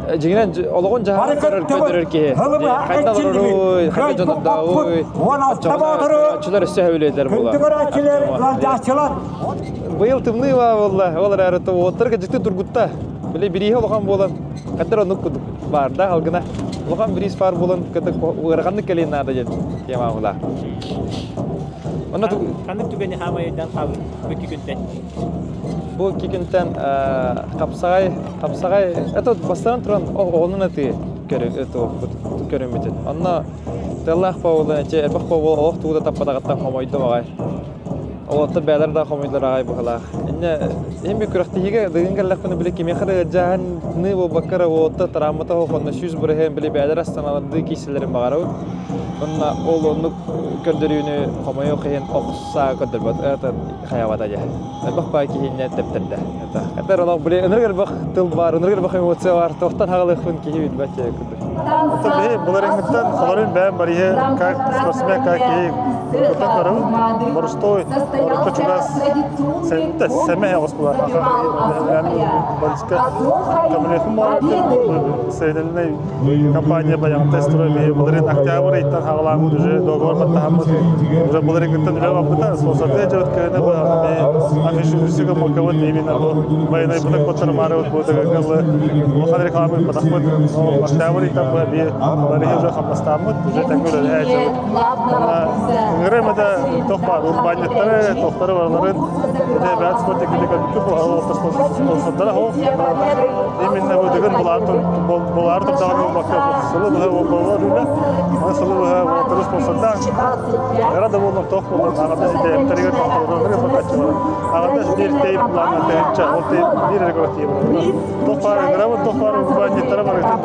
дьиҥинэн олоҕун дьаһанан көрөр көрдөрөр киһи. Хайда олоруй, хайда дьонордоой. Оччолор өссө сөбүлүүллэр буолар. Быйыл тымныы баа буолла, ол эрээри уоттарга дьикти тургутта. Били бирииһэ улахан буолан, хаттар оннук курдук баарда алгына. Улахан бириис баар буолан, кытык ыараханнык кэлиэн наада диэн тема була. Онно Ханнык түгэни хаамайдан хаалбыт бу икки күнтэн? Бу икки күнтэн хапсаҕай, хапсаҕай, это бастаан туран оҕонун атыы көрүммүтүн. Онно тыаллаах буолан, элбэх буолан олох тугу да таппатаҕыттан хомойдум аҕай. Олортор бэйэлэр да хомуйдулар аҕай быһылаах. Инньэ иһин би күрэхтэһиигэ дыгын кэллэхпинэ били кимиэхэ да ыалдьааһынныы буолбакка эрэ уолаттар травмата суох онно 100% били бэйэлэр астаналардыы киирсэллэрин баҕарабыт. Уонна ол оннук көрдөрүүнү хомойуох иһин охсаа көрдөрбөт это хайабата дьэ. Элбэх баай киһи инньэ тэптэрдэ. Это это олох били ынырык элбэх тыл баар, ынырык элбэх эмоция баар, туохтан хаҕалыахпын киһи билбэт дьэ курдук. Биһи былырыҥҥыттан холорун бэйэм барыһы как спортсмен, как киһи кутан көрөбүн. Борустой орукка чугас сэмэ оҕус буолар. Бориска көмөлөһүм буолар. Строительный компания баягы строй биһи былырын октябрь ыйтан хаҕаламмыт уже договор баттаһаммыт уже былырыҥҥыттан үлэ барбыта спонсордыы дьыбыт кыһыны бу афишируйсыга мокабыт именно бу байынай бутак боттарымаарыбыт бу дыгыҥҥа улахан реклама ыппатахпыт октябрь ыйтан бу биир барыһы уже хамнастааммыт уже тэҥҥэ үлэлэһэ дьыбыт ыҥырым это тох баар урбаанньыттары тохтары барыларын это бэт спорт спонсордара хоох именно бу дыгын булаар турдаҕын буолбакка сылы быһа буолар үлэ аны сылы быһа уолаттары спонсордаан Эра да буоллар тоох буоллар аҕата ситээптэригэр тохторугар бакаччылар аҕата биир тейп плана тыһынча ол тейп биир эрэ көрө тиийэ туох баар ыҥырабыт туох баар урбаанньыттара барытын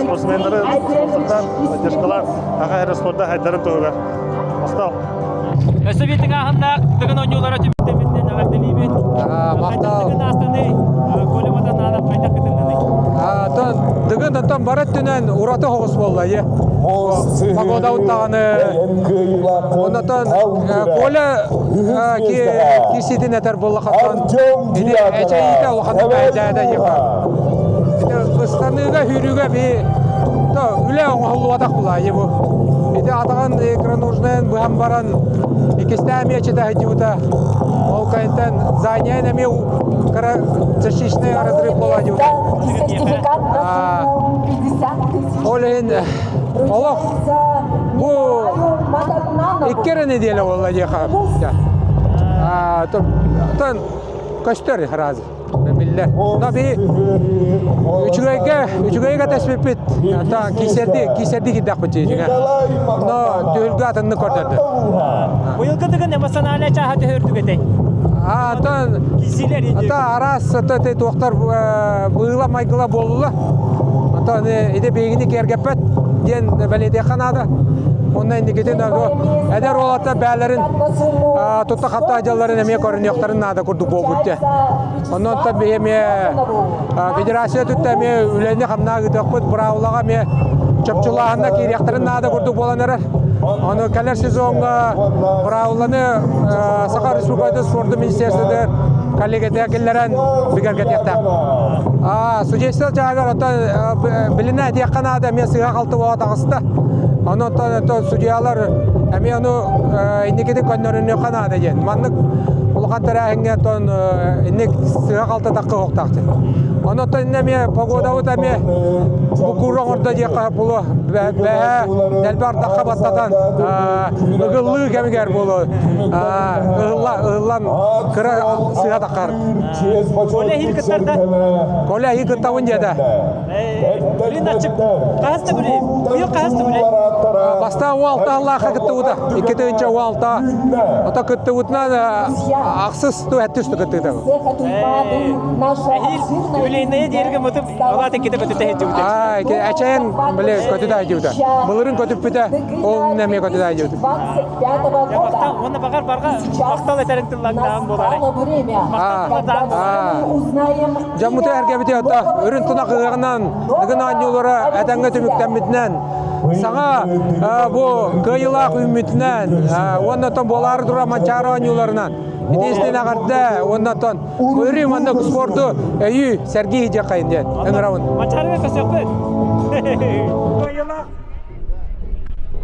спортсменнары спонсордаан поддержкалаан аха эрэ спорда хайдарын туһугар махтал Өссө биир ааһыннаах Дыгын оонньуулара түмүктэммитинэн эҕэрдэлиибит. Махтал. Дыгын аастаны Коля Матанаанов хайдах кытынныный? Дыгын оттон бары өттүнэн ураты соҕус буолла е. Погода уттаҕаны оннотон Коля кирситин этэр буоллахаттан ити эчэйиитэ улаханнык эдээдэ еха. Ити ыстаныыга сүүрүүгэ би то үлэ оҥоһуллубатах булаа бу. Ити атаҕын икронужнайын быһан баран иккистээн миэчитэ сылдьыбыта. Ол кэнтэн здание эмиэ кыра частичный разрыв буола дии. Ол иһин олох бу икки эрэ нэдиэлэ буолла диэхэ. Тон көстөр сразу биллэр. Но би үчүгэйгэ үчүгэйгэ тэспиппит кисэрди кисэрди киирдэхпит дьиҥэ. Но түһүлгэ атыннык көрдөрдө. Быйылгы тыгын эмоциональнай чааһа төһөрдүк этэй? Атын ата араас ата туохтар быыла майгыла буолла. Онтон ити биһигини киэргэппэт диэн бэлиэтиэххэ наада. Онно инникитин эдэр уолаттар бээлэрин тутта-хапта дьалларын эмиэ көрүнүөхтэрин наада курдук буолбут дьэ. Онон биһи эмиэ федерация түттэ эмиэ үлэни хамнаа ыытыахпыт, быраабылаҕа эмиэ чопчулааһынна киириэхтэрин наада курдук буолан эрэр. Ону кэлэр сезоҥҥа быраабыланы Саха Республикатын спордун министерствотыгар коллегията киллэрэн бигэргэтиэхтээх. Судейство чааһыгар оттон билинэ этиэххэ наада эмиэ сыыһа-халты буола таҕыста. Онон оттон судьуйалар эмиэ ону инникитин көннөрүнүөххэ наада диэн. Маннык улахан тэрээһиҥҥэ оттон инник сыыһа-халты тахха уохтаахтын. Онон иннэ эмиэ погодабыт эмиэ буккуур оҥордо диэххэ буолуо. Бэһэ дэлби ардахха баттатан ыгыллыы кэмигэр буолуо. Ыһылла ыһыллан кыра сыыһа таххар. Коля иһин кыттарда. Коля иһин кыттабын диэтэ. Блин, ачык. Хаһыс да билей. Быйыл хаһыс да билей. Бастаан уалта аллаахха кыттыбыта. Икки уалта. Ото кыттыбытынан ахсыс ту эттүс кыттыыта. Эһиил юбилейная диэргэ мытып алаат иккитэ көтүтэ сылдьыбыта. Аа, эчэйэн били көтүтэ сылдьыбыта. Былырын көтүппүтэ, ол эмиэ көтүтэ сылдьыбыта. Махтал, уонна баҕар барҕа махтал этэрин тыллаҥнаан буолаарай. Махтал тыллардаан буолаарай. Дьоммуту эргэбити ото үрүн тунах ыһыаҕынан Дыгын оонньуулара этэҥҥэ түмүктэммитинэн саҥа бу кыайыылаах үүммүтүнэн уонна оттон буолаары турар Манчаары оонньууларынан ити истин эҕэрдэ уонна оттон өрүү маннык спорду өйүү сэргии диэххэйин диэн ыҥырабын. Манчаарыга көсүөхпүт. Кыайыылаах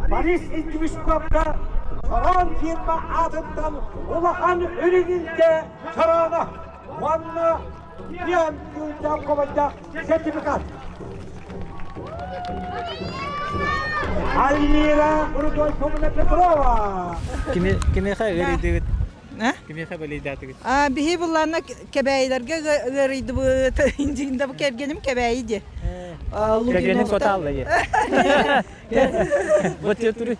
Борис Индивископка Чороон фирма аатыттан улахан үрүҥүлгэ чорооно уонна Диэн күүрдээх хобойдаах сертификат. Альмира Рудольфовна Петрова. Кимиэхэ ыарыйдыгыт? Кимиэхэ балыйдаатыгыт? Биһи буллаана кэбээйилэргэ ыарыйдыбыт. Индиинда бу кэргэним кэбээйи диэ. Кэргэним котаалла диэ. Вот туру.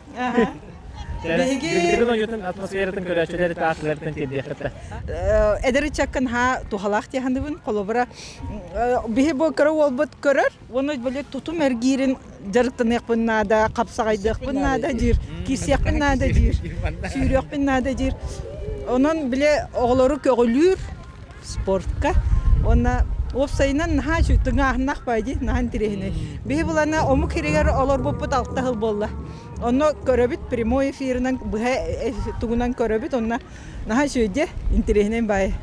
Биһиги атмосфератын көрөөччүлэр таатылартан тиэрдиэххэ. Эдэр ыччаккын ха туһалаах диэхандыбын. Холобура биһи бу кыра уолбут көрөр, уонна били тутум эргиирин дьарыктаныахпын наада, хапсаҕайдыахпын наада диир, киирсиэхпин наада диир, сүүрүөхпүн наада диир. Онон били оҕолору көҕүлүүр спортка уонна уопсайынан наһаа үчүгэй тыҥааһыннаах баай дии, наһаа интэриэһинэй. Биһи булана омук сиригэр олорбуппут алта сыл буолла. Онно көрөбүт прямой эфирынан быһа тугунан көрөбүт онно наһаа үчүгэй дии, интэриэһинэй баай.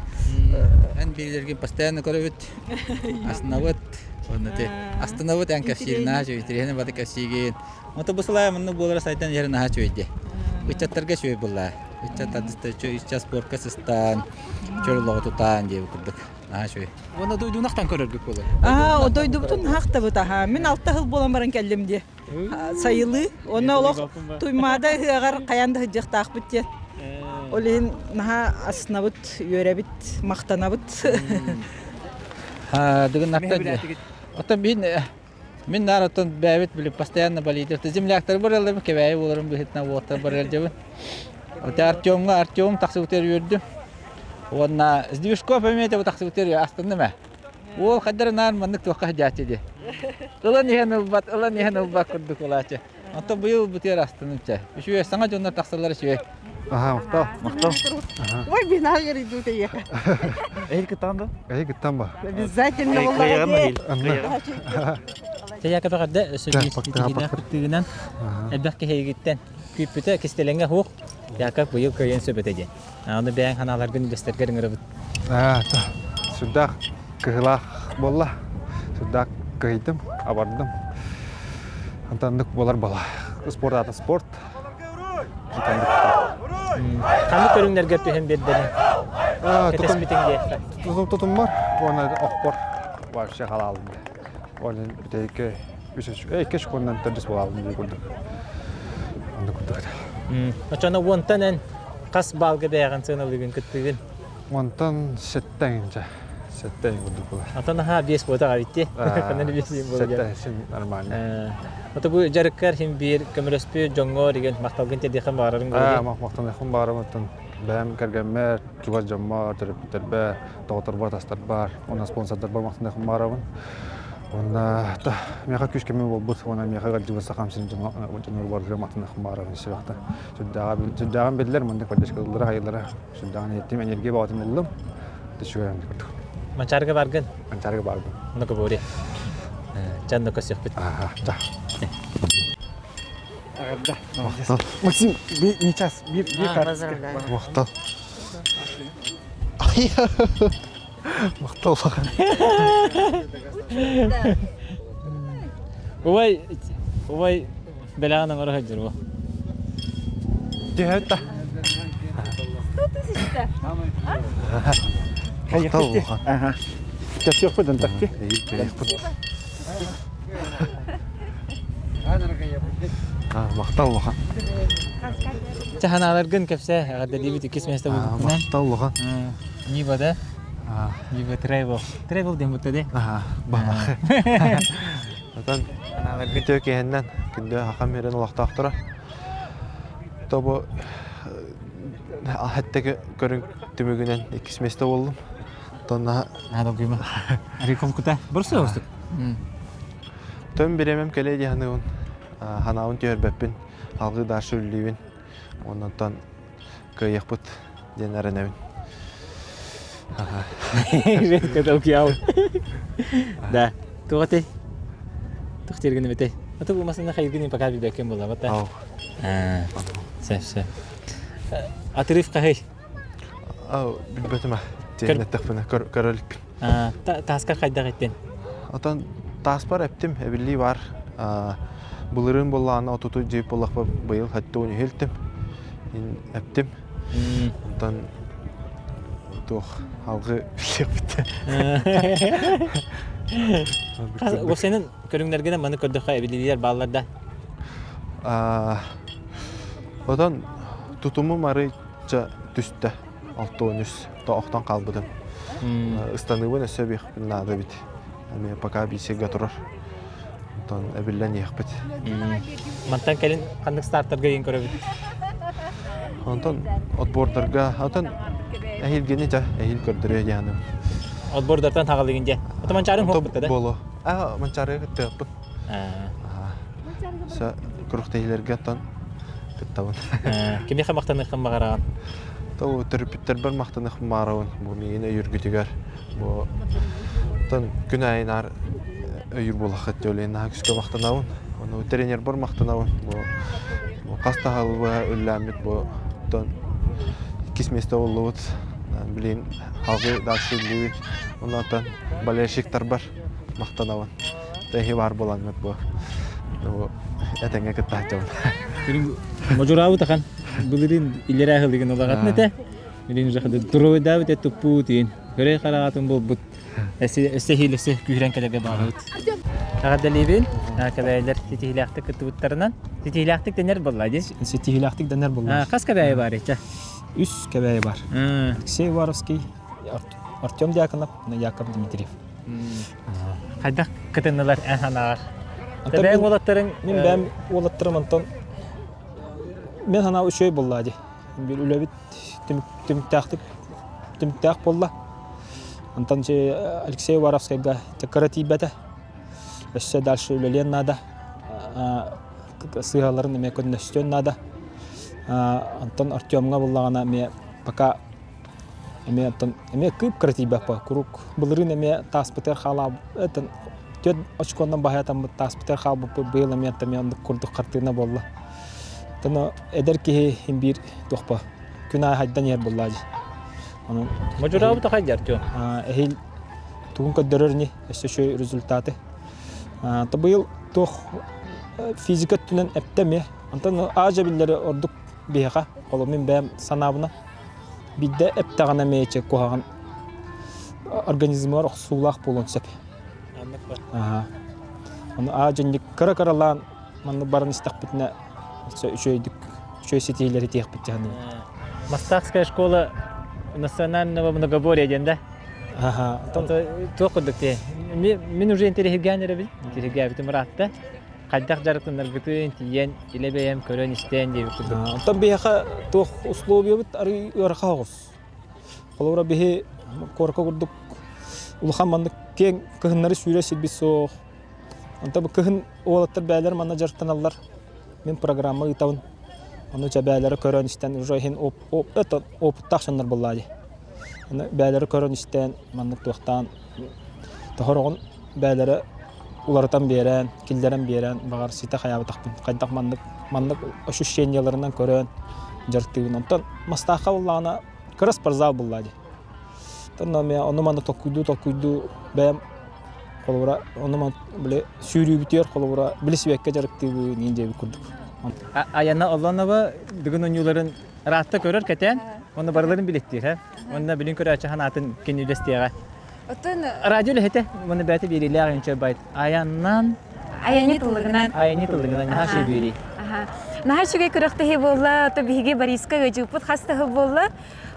Эн биирдэргин постоянно көрөбүт, астынабыт, уонна ти астынабыт эн кэпсиир наһаа үчүгэй, интэриэһинэй бары кэпсиигин. Ото бу сылаа маннык буолара сайдан иһэр наһаа үчүгэй дии. Ыччаттарга үчүгэй буолла. Ыччат ыччат спортка сыстан, чөл олоҕу тутаан диэбит курдук. Наһаа үчүгэй. Уонна дойдунахтан көрөргүт буолар. Аа, дойдубутун хаахтабыт аһаа. Мин алта сыл буолан баран кэллим дии. Сайылыы. Уонна олох Туймаада ыһыаҕар хайаан да сылдьыахтаахпыт диэн. Ол иһин наһаа астынабыт, үөрэбит, махтанабыт. Дыгыннартан Оттон мин мин наар оттон бэйэбит били постоянно болеет. Земляктар бараллар кэбээйи буоларым быһыытынан уолаттар барыалдьабын. Оте Артемҥа Артем тахсыбытыгар үөрдүм. Уонна Сдвижков эмиэ бу тахсыбытыгар астынным ээ. Уол хайдары наар маннык туохха сылдьааччы дии. Ылан иһэн ылбат, ылан иһэн ылбат курдук ылааччы. Онтон быйыл бытыар астыным чэ. Үчүгэй саҥа дьоннор тахсаллара үчүгэй. Аха, махтал, махтал. Ой, бина говорит, ехать. Эһил кыттан да? Эһил кыттан ба. Обязательно Тэйэкэ бэҕэрдэ өссө биир кыттыгынан элбэх киһигиттэн күүппүтэ кистэлэҥэ суох Яков быйыл кыайан сөп этэ диэн. Аны бэйэҥ ханааларгын үллэстэргэр ыҥырабыт. Сүрдээх кыһылаах буолла. Сүрдээх кыһыйдым, абардым. Антаннык буолар бала. Спорт аата спорт. Ханнык көрүҥнэргэр түһэн биэрдэрин? Кэтэспитиҥ диэххэ. Тутуммар уонна охпор вообще халаалым. Уонна бүтэйикке үс икки секундан төрдүс буолаалым дии курдук. Оннук курдук этэ. Оччоно уонтан эн хас баалга бэйэҕин сыаналыыгын кыттыыгын? Уонтан сэттэ инчэ. Сэттэ курдук буолар. Антон аха биэс буотах эбитти. Ханан биэс буолар. Сэттэ син нормально. Ото бу дьарыккар хим биир көмөлөспүт дьоҥҥор деген махталгын тиэрдиэххин баҕарарыҥ буолуо. Махтаныахпын баҕарабын бэйэм кэргэммэр, чугас дьоммор, төрөппүттэрбэр, доҕотторбор, атастарбар, уонна спонсордарбар махтаныахпын баҕарабын. Уонна миэхэ күүс көмө буолбут уонна миэхэ ыалдьыбыт сахам сирин дьонугар барытыгар махтаныахпын баҕарабын сүрэхтэн. Сүрдээҕин биллэр, маннык поддержка ыллара, хайыллара сүрдээҕин иһиттим, энергия бөҕөтүн ыллым. Үчүгэй оннук курдук. Манчаарыга баргын? Манчаарыга барбын. Онно буори. Чан да көсүөхпүт. Ага, да. Максим, не час, бир, бир карточка. Махтал. Махтал Убай, убай бэлэҕин оҥоро сылдьар бу. Түһэт да. Махтал улахан. Ага. Кэсиэхпит ынтакти. Махтал улахан. Чаханааларгын кэпсээ, эҕэрдэлиибит иккис миэстэ буолбуккунан. Махтал улахан. Нива да? Нива Travel. Travel диэн бутта де? Баах. Отон бүтө киһиннэн күндү хахам мирин олохтоохторо. Тобу хаттеки көрүҥ түмүгүнэн иккис миэстэ буоллум. Тонна Наада Реком кута. Борсу остук. Төн бириэмэм кэлиэ дии саныыбын. Ханаабын түһэрбэппин, алгыы дальше үллүүбүн. Оннуттан кыайыахпыт диэн эрэнэбин. Да. Туох этэй? Туох дииргин эбитэй? Аты бу масына хайгын пока билбэккин буолла бата. Сөп, сөп. Отрыв хаһый? Билбэтим Тиэннэттэхпинэ көрөлүкпүн. Тааскар хайдах иттин? Отон тааспар эптим, эбиллии бар. Былырыын буоллаҕына отуту дьип буоллахпа быйыл хатты уон үһүлтүм. Эптим. Онтон туох алгы билиэппит. Уопсайынан көрүҥнэргинэн маны көрдөххө эбиллиилэр бааллар да? Отон тутумум арыйча түстэ. 63 охтон хаалбытым. Ыстаныыбын өссө биэхпин наада эбит. Эмиэ пока биисигэ турар. Онтон эбиллэн иһиэхпит. Мантан кэлин ханнык стартарга иин көрөбүт? Онтон отбордарга, отон эһилгини дьэ, эһил көрдөрүө диэным. Отбордартан хагалыгын дьэ. Ото манчарын хуоппут да? Боло. А, манчары кыттыаппын. Сө күрүхтэһиилэргэ оттон кыттабын. Кимиэхэ махтаныаххын баҕараҕын? То төрөппүттэрбэр махтаныахпын баҕарабын. Бу миигин өйүүргүтүгэр. Бу оттон күн аайы наар өйүүр буолаххыт диэн наһаа күүскэ махтанабын. Ону тренербэр махтанабын. Бу бу хас да сыл үллээммит бу оттон иккис миэстэ буоллубут. Билигин салгыы дальше үллүүбүт. Оннооттон болельщиктарбар махтанабын. Тэһи баар буолаҥҥыт бу этэҥҥэ кыттааччыбын. Модьураабыт ахан былырыын илэрээ сылыгын улаҕатын этэ. Билин уже туруойдаабыт эт туппут иин. Көрөй хараҕатын буолбут. Өссө иһил өссө күүһүрэн кэлэргэ баҕарабыт. Эҕэрдэлиибин. Кэбээйилэр ситиһиилээхтик кыттыбыттарынан. Ситиһиилээхтик дэнэр буолла дии. Ситиһиилээхтик дэнэр буолла. Хас кэбээйи бар ичэ? Үс кэбээйи бар. Алексей Уваровский, Артем Дьяконов, Яков Дмитриев. Хайдах кытыннылар эн санааҕар? Бэйэҥ уолаттарыҥ Мин бэйэм уолаттарым онтон мен санаа үчүгэй буолла дии. Бир үлэбит түмүктээхтик түмүктээх буолла. Онтон Алексей Уваровскайга кыра тиийбэтэ. Өссө дальше үлэлиэн наада. Сыыһаларын эмиэ көннөстүөн наада. Онтон Артемҥа буллаҕына эмиэ пока Эмиэ оттон эмиэ кыып-кыра тиийбэппэ куруук былырыын эмиэ тааспытыгар хаалаабыт түөрт очконнан баһыйатаммыт тааспытыгар хаалбыппыт быйыл эмиэ эмиэ оннук курдук хартыына буолла. Оттон эдэр киһи иһин биир туохпа күн аайы хайдан иһэр буоллаа дии. Онон Модьураабыта хайдар Артем? Эһиил тугун көрдөрөр ини өссө үчүгэй результаты. То быйыл туох физика өттүнэн эптэ эмиэ. Онтон аажа биллэри ордук биһиэхэ, холобур мин бэйэм санаабына. Биирдэ эптэҕинэ мээчик куһаҕан организмыгар охсуулаах буолуон сөп. Аха. Ону аа дьэнник кыра-кыралаан маннык баран истэхпитинэ үчүгэйдик үчүгэй ситиһиилэри тиэхпит дьаһаныы. Мастакская школа национального многоборья диэн да? Аха. Туох курдук дии. Мин уже интэриэһиргээн эрэбин. Интэриэһиргээбитим ыраатта. Хайдах дьарыктанаргытын тиийэн илэ бэйэм көрөн-истэн диэбит курдук. Оттон биһиэхэ туох условиябыт арый ыарахан оҕус. Холобура биһи куоракка курдук улахан маннык киэҥ кыһыннары сүүрэр сирбит суох. Онтон бу кыһын уолаттар бэйэлэр манна дьарыктаналлар. Мин программа ыытабын. Ону чэ бэйэлэрэ көрөн-истэн уже иһин опыттаах дьоннор буоллаа дии. Ону бэйэлэрэ көрөн-истэн маннык туохтаан тоһороҕун бэйэлэрэ уларытан биэрэн, киллэрэн биэрэн, баҕар ситэ хайаабатахпын хайдах маннык маннык ощущениеларынан көрөн дьарыктыыбын. Онтон Мастаахха буоллаҕына кыра спортзал буллаа дии. Онно эмиэ ону-маны толкуйдуу-толкуйдуу бэйэм холобура ону-маны били сүүрүүбүтүгэр холобура билисибэккэ дьарыктыыбын иин диэбит курдук. Аяна Оллонова бүгүн оонньууларын ыраатта көрөр кэтээн, уонна барыларын билэттиир, һэ? Уонна билин көрөөччү санаатын кини үлэстиэҕэ. Оттон Радио үлэһитэ уонна бэйэтэ биэриилээх инчэ байт айаннан Айанньыт тыллыгынан. Айанньыт тыллыгынан наһаа үчүгэй биэрии. Аха. Наһаа үчүгэй күрэхтэһии буолла. То биһиги Бориска ыадьыыппыт хас да буолла.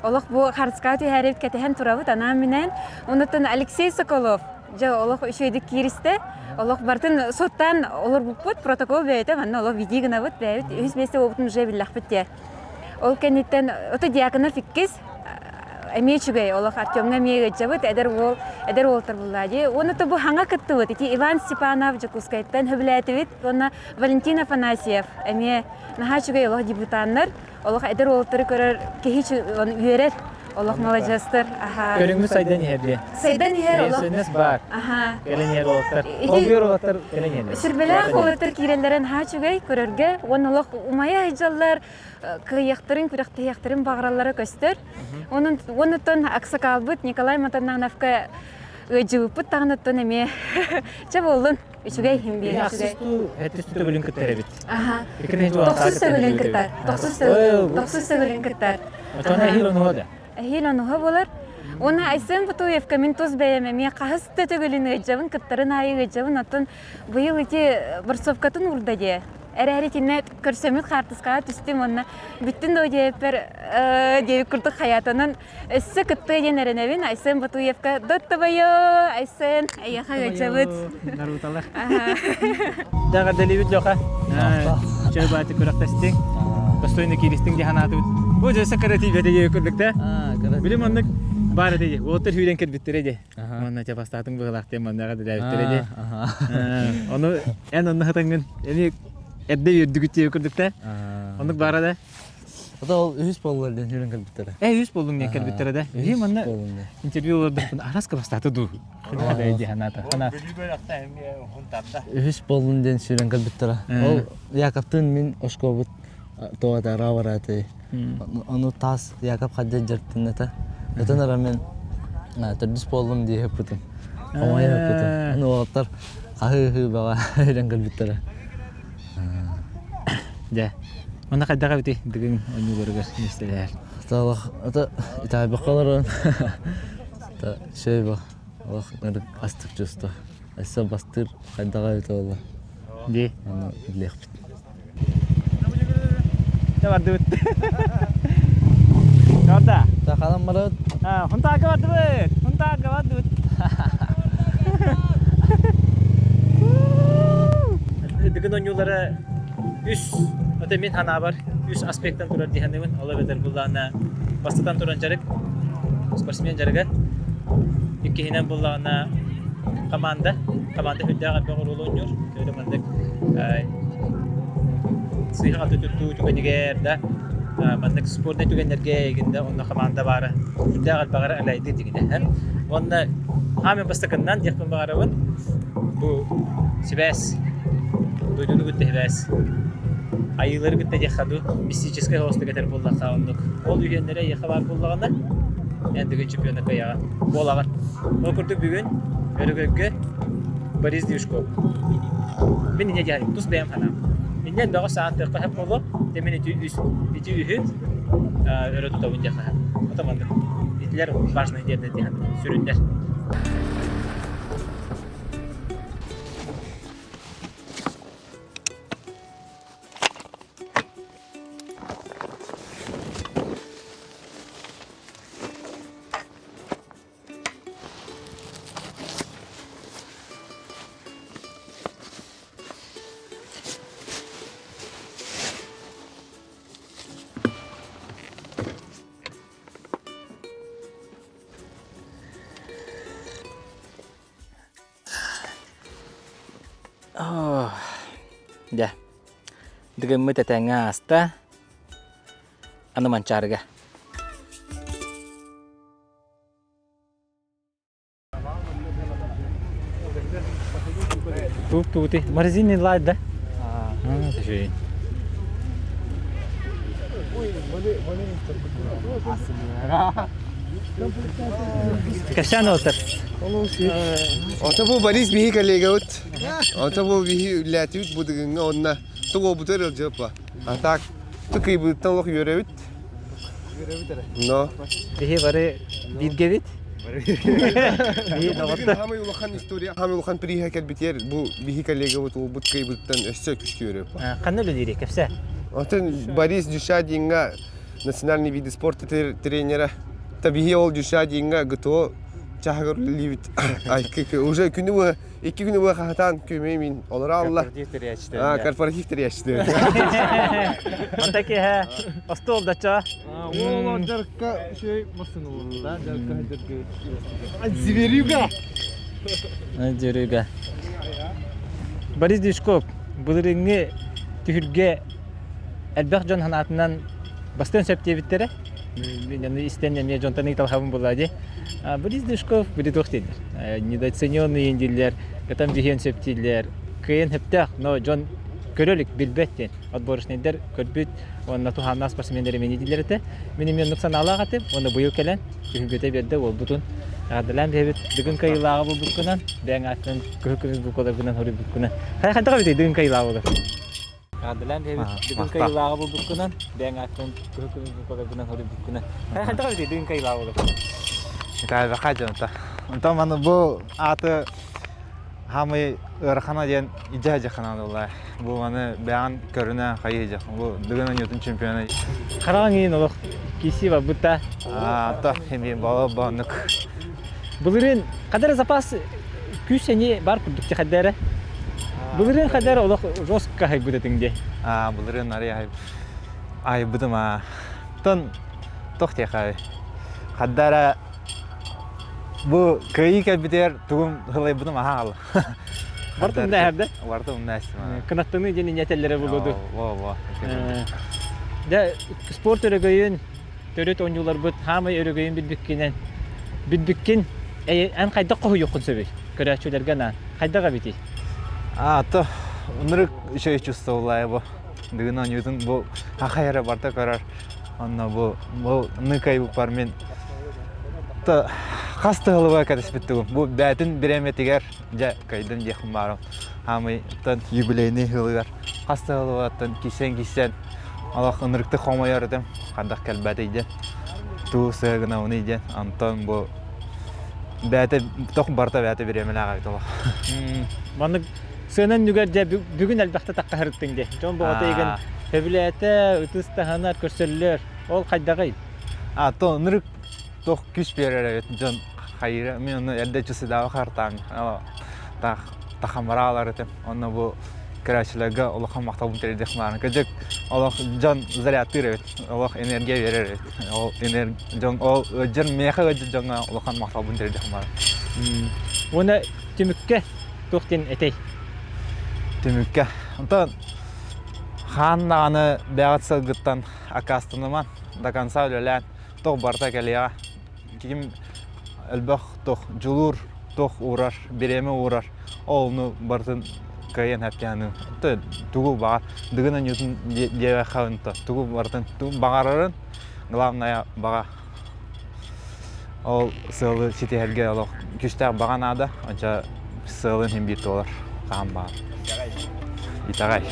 Олох бу харыскаа түһээрибит кэтэһэн турабыт анаан-минээн. Онуттан Алексей Соколов дьэ олох үчүгэйдик кииристэ. Олох бартын суоттаан олорбуппут. Протокол бэйэтэ манна олох видии гынабыт. Бэйэбит үһүс миэстэ буолбутун уже биллэхпит диэ. Ол кэнниттэн ото Дьяконов иккис эмиэ үчүгэй олох Артемҥа эмиэ ыалдьабыт эдэр уол эдэр уолтар буллаа дии уонна то бу хаҥа кыттыбыт ити Иван Степанов Дьокуускайтан сөбүлээтибит уонна Валентин Афанасьев эмиэ наһаа үчүгэй олох дебютаннар олох эдэр уолтары көрөр киһи үөрэр олох маладьыастар аха Көрүҥмүт сайдан иһэр диye. Сайдан иһэр олох. Сөннөс баар. Аха. Кэлэн иһэр уолаттар. Ол уолаттар кэлэн иһэллэр. Сүрбэлээх уолаттар киирэллэрин наһаа үчүгэй көрөргө уонна олох умайа сылдьаллар кыайыахтарын, күрэхтэһиэхтэрин баҕараллара көстөр. Онон онуттан аксакаалбыт Николай Матаннановка ыадьыбыппыт даҕаныттан эмиэ чэ буоллун үчүгэй иһин биэрэ үчүгэй. Хэттис төгүлүн кыттар эбит. Аха. Тохсус төгүлүн кыттар. Тохсус төгүлүн тохсус төгүлүн кыттар. Отон эһиил онуһа да. Эһиил онуһа болар. Уонна Айсен Бутуевка мин тус бэйэм эмиэ хаһыс да төгүлүн ыадьабын, кыттарын аайы ыадьабын, оттон быйыл ити борцовкатын уурда дии. Эрээри итиннэ көрсөммүт хаартыскаҕа түстүм уонна бүттүн дуо диэбиппэр диэбит курдук хайаатанан өссө кыттыа диэн эрэнэбин Айсен Батуевка доттабайо Айсен эйиэхэ ыалдьабыт Наруталар Дэҕэрдэлиибит Леха Чөй бааты күрэхтэстиҥ Достойно кииристиҥ дии санаатыбыт Бу дьэ кыра тиийбэтэ диye курдук да Били маннык баар этэ дии уолаттар сүүрэн кэлбиттэрэ дии Манна чэ бастаатыҥ быһыылаах диэн маннаҕа дэлээбиттэрэ дии. Ону эн онно хатаҥҥын эми эрдэ үөрдүгүт диye курдук да. Оннук баара да. Ата ол үһүс буоллар диэн сүүрэн кэлбиттэрэ. Э үһүс буоллуҥ диэн кэлбиттэрэ да. Биһи манна интервью олордохпун араска бастааты дуу. Дии ханаата. Хана. Үһүс буоллун диэн сүүрэн кэлбиттэрэ. Ол Яковтыын мин оскуолабыт туота барааты. Ону таас Яков хаддьа дьарыктанната. Ытан ара мен төрдүс буоллум дии ыппытым. Хомойо ыппытым. Ону уолаттар хаһыы-ыһыы баҕа үрэн кэлбиттэрэ. Дьэ, манна хайдах эбитий дыгын оонньууларыгар миэстэлэһэр? Таалах ата итаайбакка олорон та шөй олох астык чувство. Өссө бастыыр хайдаҕа эбитэ буолла. Дии. Аны билиэхпит. Дьэ бардыбыт. Чорда. Сахалан барабыт. Хунтаарга бардыбыт. Хунтаарга бардыбыт. Бүгүн оонньуулара үс, ото мин ханаабар үс аспектан турар дии саныыбын. Ол эбэтэр буллаҕына бастатан туран дьарык, спортсмен дьарыга. Иккиһинэн буллаҕына команда, команда үрдээх элбэх оруолу оонньуур. Төһө маннык сыыһа-халты туттуу түгэнигэр да маннык спортнай түгэннэргэ эйигин да онно команда баара үрдээх элбэҕэр элэйдир дигинэ. Уонна хаамын бастакыннан диэхпин баҕарабын бу сибээс дойдуну кытта сибээс айыылары кытта диэххэ дуу мистическэй соҕустук этэр буоллахха оннук ол үһүөннэрэ эйиэхэ баар буоллаҕына эн бүгүн чемпионакка ыйаҕын буолаҕын ол курдук бүгүн Өрөгөйгө Борис Движков. Мин инньэ диэн тус бэйэм санаам. Инньэ элбэҕи саатыахха сөп буолуо. Дьэ мин ити үс ити үһү өрө тутабын диэххэ сөп. Отаманнык итилер важный диэн диэн сүрүннэр. Дьэ, дыгыммыт этэҥҥэ ааста. Аны Манчаарыга. Тук туути. Морозильный лайт, да? А, это Кэпсээн отыр. Ото бу Борис биһи коллегабыт. Ото бу биһи үллээтибит бу дыгыҥҥа онна тугуобутар ылдьыппа. А так тыкыйбыттан олох үөрэбит. Но. Биһи бары бииргэбит. Бүгүн хамай улахан история, хамай улахан приһа кэлбитигэр бу биһи коллегабыт уолбут кыайбыттан өссө күскэ үөрөп. Ханна үлэлиирий кэпсээ? Отон Борис Дюшадиҥҥа национальный виды спорта тренера. Та биһи ол Дюшадиҥҥа ГТО чаһыгар үлэлиибит. Уже күнү быһа Икки күнү быһа хаһатаан күмэй мин олоро алла. Корпоратив тэрийээччитэ. А, корпоратив тэрийээччитэ. Онта киһэ остуол дача. Ол дьарыкка үчүгэй массыына буолла да, дьарыкка сылдьарга. Зверюга! Зверюга. Борис Дюшков былырыыҥҥы түһүлгэ элбэх дьон санаатынан бастыан сөп диэбиттэрэ. Мин истэн эмиэ дьонтон ыйыталаһабын буолла дии. Борис Дюшков били туох дииллэр. Недооцененный дииллэр, катан биһиэн сөп дииллэр. Кыайан сөптөөх, но дьон көрө илик, билбэт диэн. Отборочнайдар көрбүт уонна туһааннаах спортсменнэр эмиэ дииллэр этэ. Мин эмиэ оннук санаалаах этим. Уонна быйыл кэлэн түһүлгэтэ биэрдэ уолбутун эҕэрдэлээн биһэбит. Дыгын кыайыылааҕа булбуккунан, бэйэҥ ааттан кыһыл көмүс букваларгынан хоруйбуккунан. Хайа хайдах эбитий дыгын кыайыылааҕа буолар? Эҕэрдэлээн биһэбит. Дыгын кыайыылааҕа булбуккунан, бэйэҥ ааттан кыһыл көмүс букваларгынан хоруйбуккунан. Хайа хайдах эбитий дыгын кыайыылааҕа буолар? Итаайбаха дьонто. Онтон маны бу ааты хаамый ыарахана диэн идьэ дьахана буолла. Бу маны бэйэҕин көрүнэ хайыы дьах. Бу Дыгын оонньуутун чемпиона. Хараҕыҥ иин олох киси барбыта. Аа, то эми боло боннук. Былырыын хадара запас күүс сэниэ бар курдук тихэддэрэ. Былырыын хадара олох жестко хайбыт этиҥ дии. Аа, былырыын арый айбытым аа. Тон тох диэхэ хаддара бу кыайыы кэлбитигэр тугум ылайбытым аһаа хаалла. Барытын умнаһар да? Барытын умнаһар. Кынаттаныы диэн инньэтэллэрэ буолуо Во, во. Дьэ, спорт өрөгөйүн төрүт оонньууларбыт хаамай өрөгөйүн билбиккинэн билбиккин эн хайдах хоһуйуоххун сөбүй? Көрөөччүлэргэ анаан. Хайдах эбитий? А, то ынырык үчүгэй чувствовала бу. Дыгын оонньуутун бу хахай эрэ барта көрөр. Онно бу бу ныкай буппар мин то хас тыһылыба кэтэспиттигим. Бу бээтин бириэмэтигэр дьэ кайдын диэхпин баарым. Хаамый тон юбилейный сылыгар хас тыһылыбаттан кисэн-кисэн олох ынырыктык хомойор этим. Хардах кэлбэтий диэн. Туу сыа гынабыный диэн. Онтон бу бээтэ тох барыта бээтэ бириэмэлээх эбит олох. Маннык сыанан нүгэр дьэ бүгүн элбэхтэ таххаһырыттыҥ дии. Дьон боҕото игин сөбүлээтэ, ытыс таһынар, көрсөллөр. Ол хайдаҕый? А то ынырык тох күс биэрэр эбит дьон хайыра. Мин ону эрдэ чусыдаабы хартаан таах тахамараалар этим. Онно бу көрөөччүлэргэ улахан махталбын тириэрдиэх баарын. Кырдьык олох дьон зарядтыыр эбит, олох энергия биэрэр эбит. Ол дьон ол ыалдьар миэхэ ыалдьар дьоҥҥо улахан махталбын тириэрдиэх баарын. Уонна түмүккэ туох диэн этэй? Түмүккэ. Онтон хаан даҕаны бэҕэт сылгыттан аккаастаныман, до конца үлэлээн, туох барыта кэлиэҕэ. Ким элбэх туох дьулуур, туох уурар, бириэмэ уурар, ол ону барытын кыайан хэппианыын. Тугу баҕар, дыгын анньуутун диэбэххэ тугу барытын баҕарарын, главное баҕа Ол сыалы ситиһэргэ олох күүстээх баҕа наада, онча сыалын иһин биир туолар хаһан баҕар. Итэҕэй.